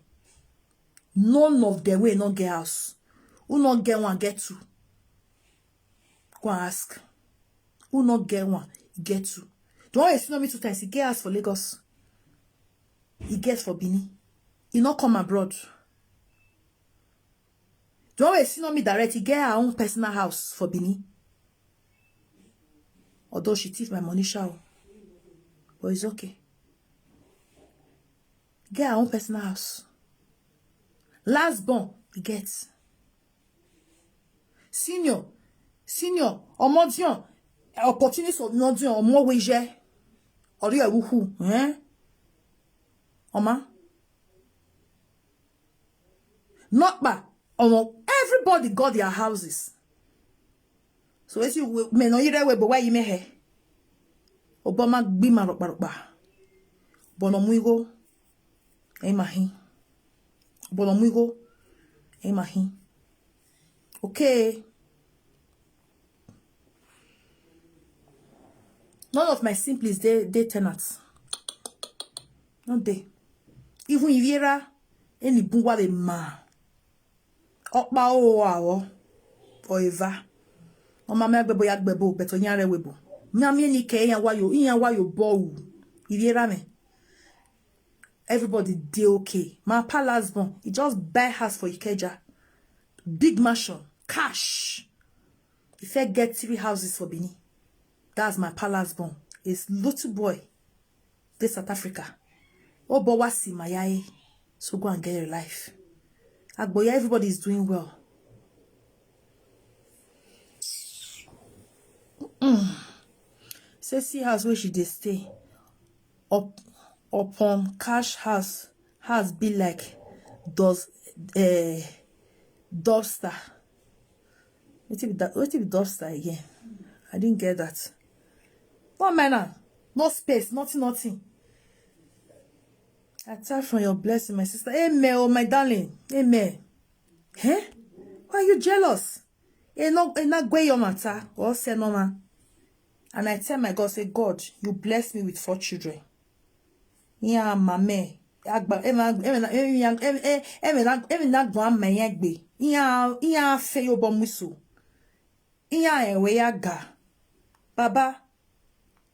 None of them will not get house. Who not get one, get two. Go and ask. Who not get one, get two. The one you see me two times, he get house for Lagos. He get for Benin. He not come abroad. The one you see me direct, he get her own personal house for Benin. Although she thief my money, show. But it's okay. Get her own personal house. Last born, he gets. Senior, senior, ọmọ díẹ̀, opportunist of not díẹ̀, ọmọ wíjẹ́, ọ̀rí ẹ̀ wúhù, eh? Ọmọ. Not by, ọmọ, everybody got their houses. So as you may know you that way, but why you may have? Obama be my rock, rock, bar. Bono muigo, eh, mahi. But no muigo. Ema hi. Okay. None of my siblings dey, dey tenants. No dey. Even Iriera, any bungwa the ma. Okpa o awo. Or eva. Oma me agbebo ya agbebo, but onyare webo. Nyami ni ke ya wayo, iya wayo bo. Iriera me. Everybody dey okay. My palace born. He just buy house for Ikeja. Big mansion. Cash. He first get three houses for Benin. That's my palace born. His little boy. This South Africa. Oh, but what's in my eye? So go and get your life. Agboya, everybody is doing well. Mm. Say see house where she dey stay. Up upon cash house, house be like does uh, dumpster. Wetin be that? Wetin be dumpster again? I didn't get that. No man, ah. No space, nothing, nothing. I tap from your blessing, my sister. Amen, oh my darling. Amen. Eh? Why are you jealous? E no, e na gwe your matter. Or say no man. And I tell my God, say, God, you bless me with four children. Yeah, mame. Agba, ema, ema, ema, ema, ema, ema, ema, na gwa ma ya gbe. Iya, iya fe yo bo musu. Iya ewe ya ga. Baba,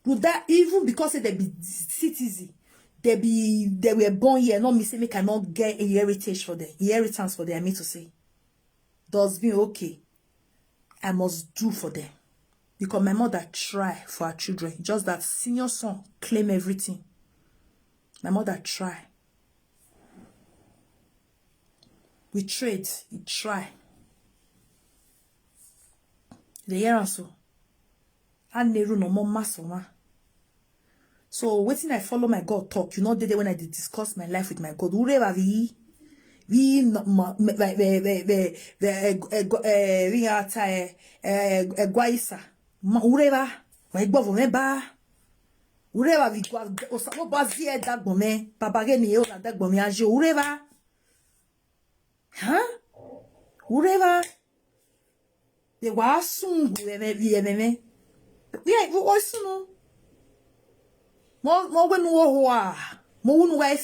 you that even because say they be citizen, they be, they were born here, not me say make I not get inheritance for them. Inheritance for them, I mean to say. Does mean okay. I must do for them. Because my mother try for her children. Just that senior son claim everything. My mother try. We trade, he try. The year and so. I never no more mass of man. So wetin I follow my God talk, you know, the day when I dey discuss my life with my God. Ureva vi, vi, no, ma, me, me, me, me, me, me, eh, eh, go- eh, vi ata, eh, eh, eh, gwaisa. Ma, ureva, wa igbo vo me ba. Ureva vi gwa, osa, o ba zi e dagbo me, baba ge ni o na dagbo me aje, ureva. Huh? Ureva. They were soon, we, we, we, we. Yeah, we were soon. Mo, mo, we, no, wa. Mo, no, wa,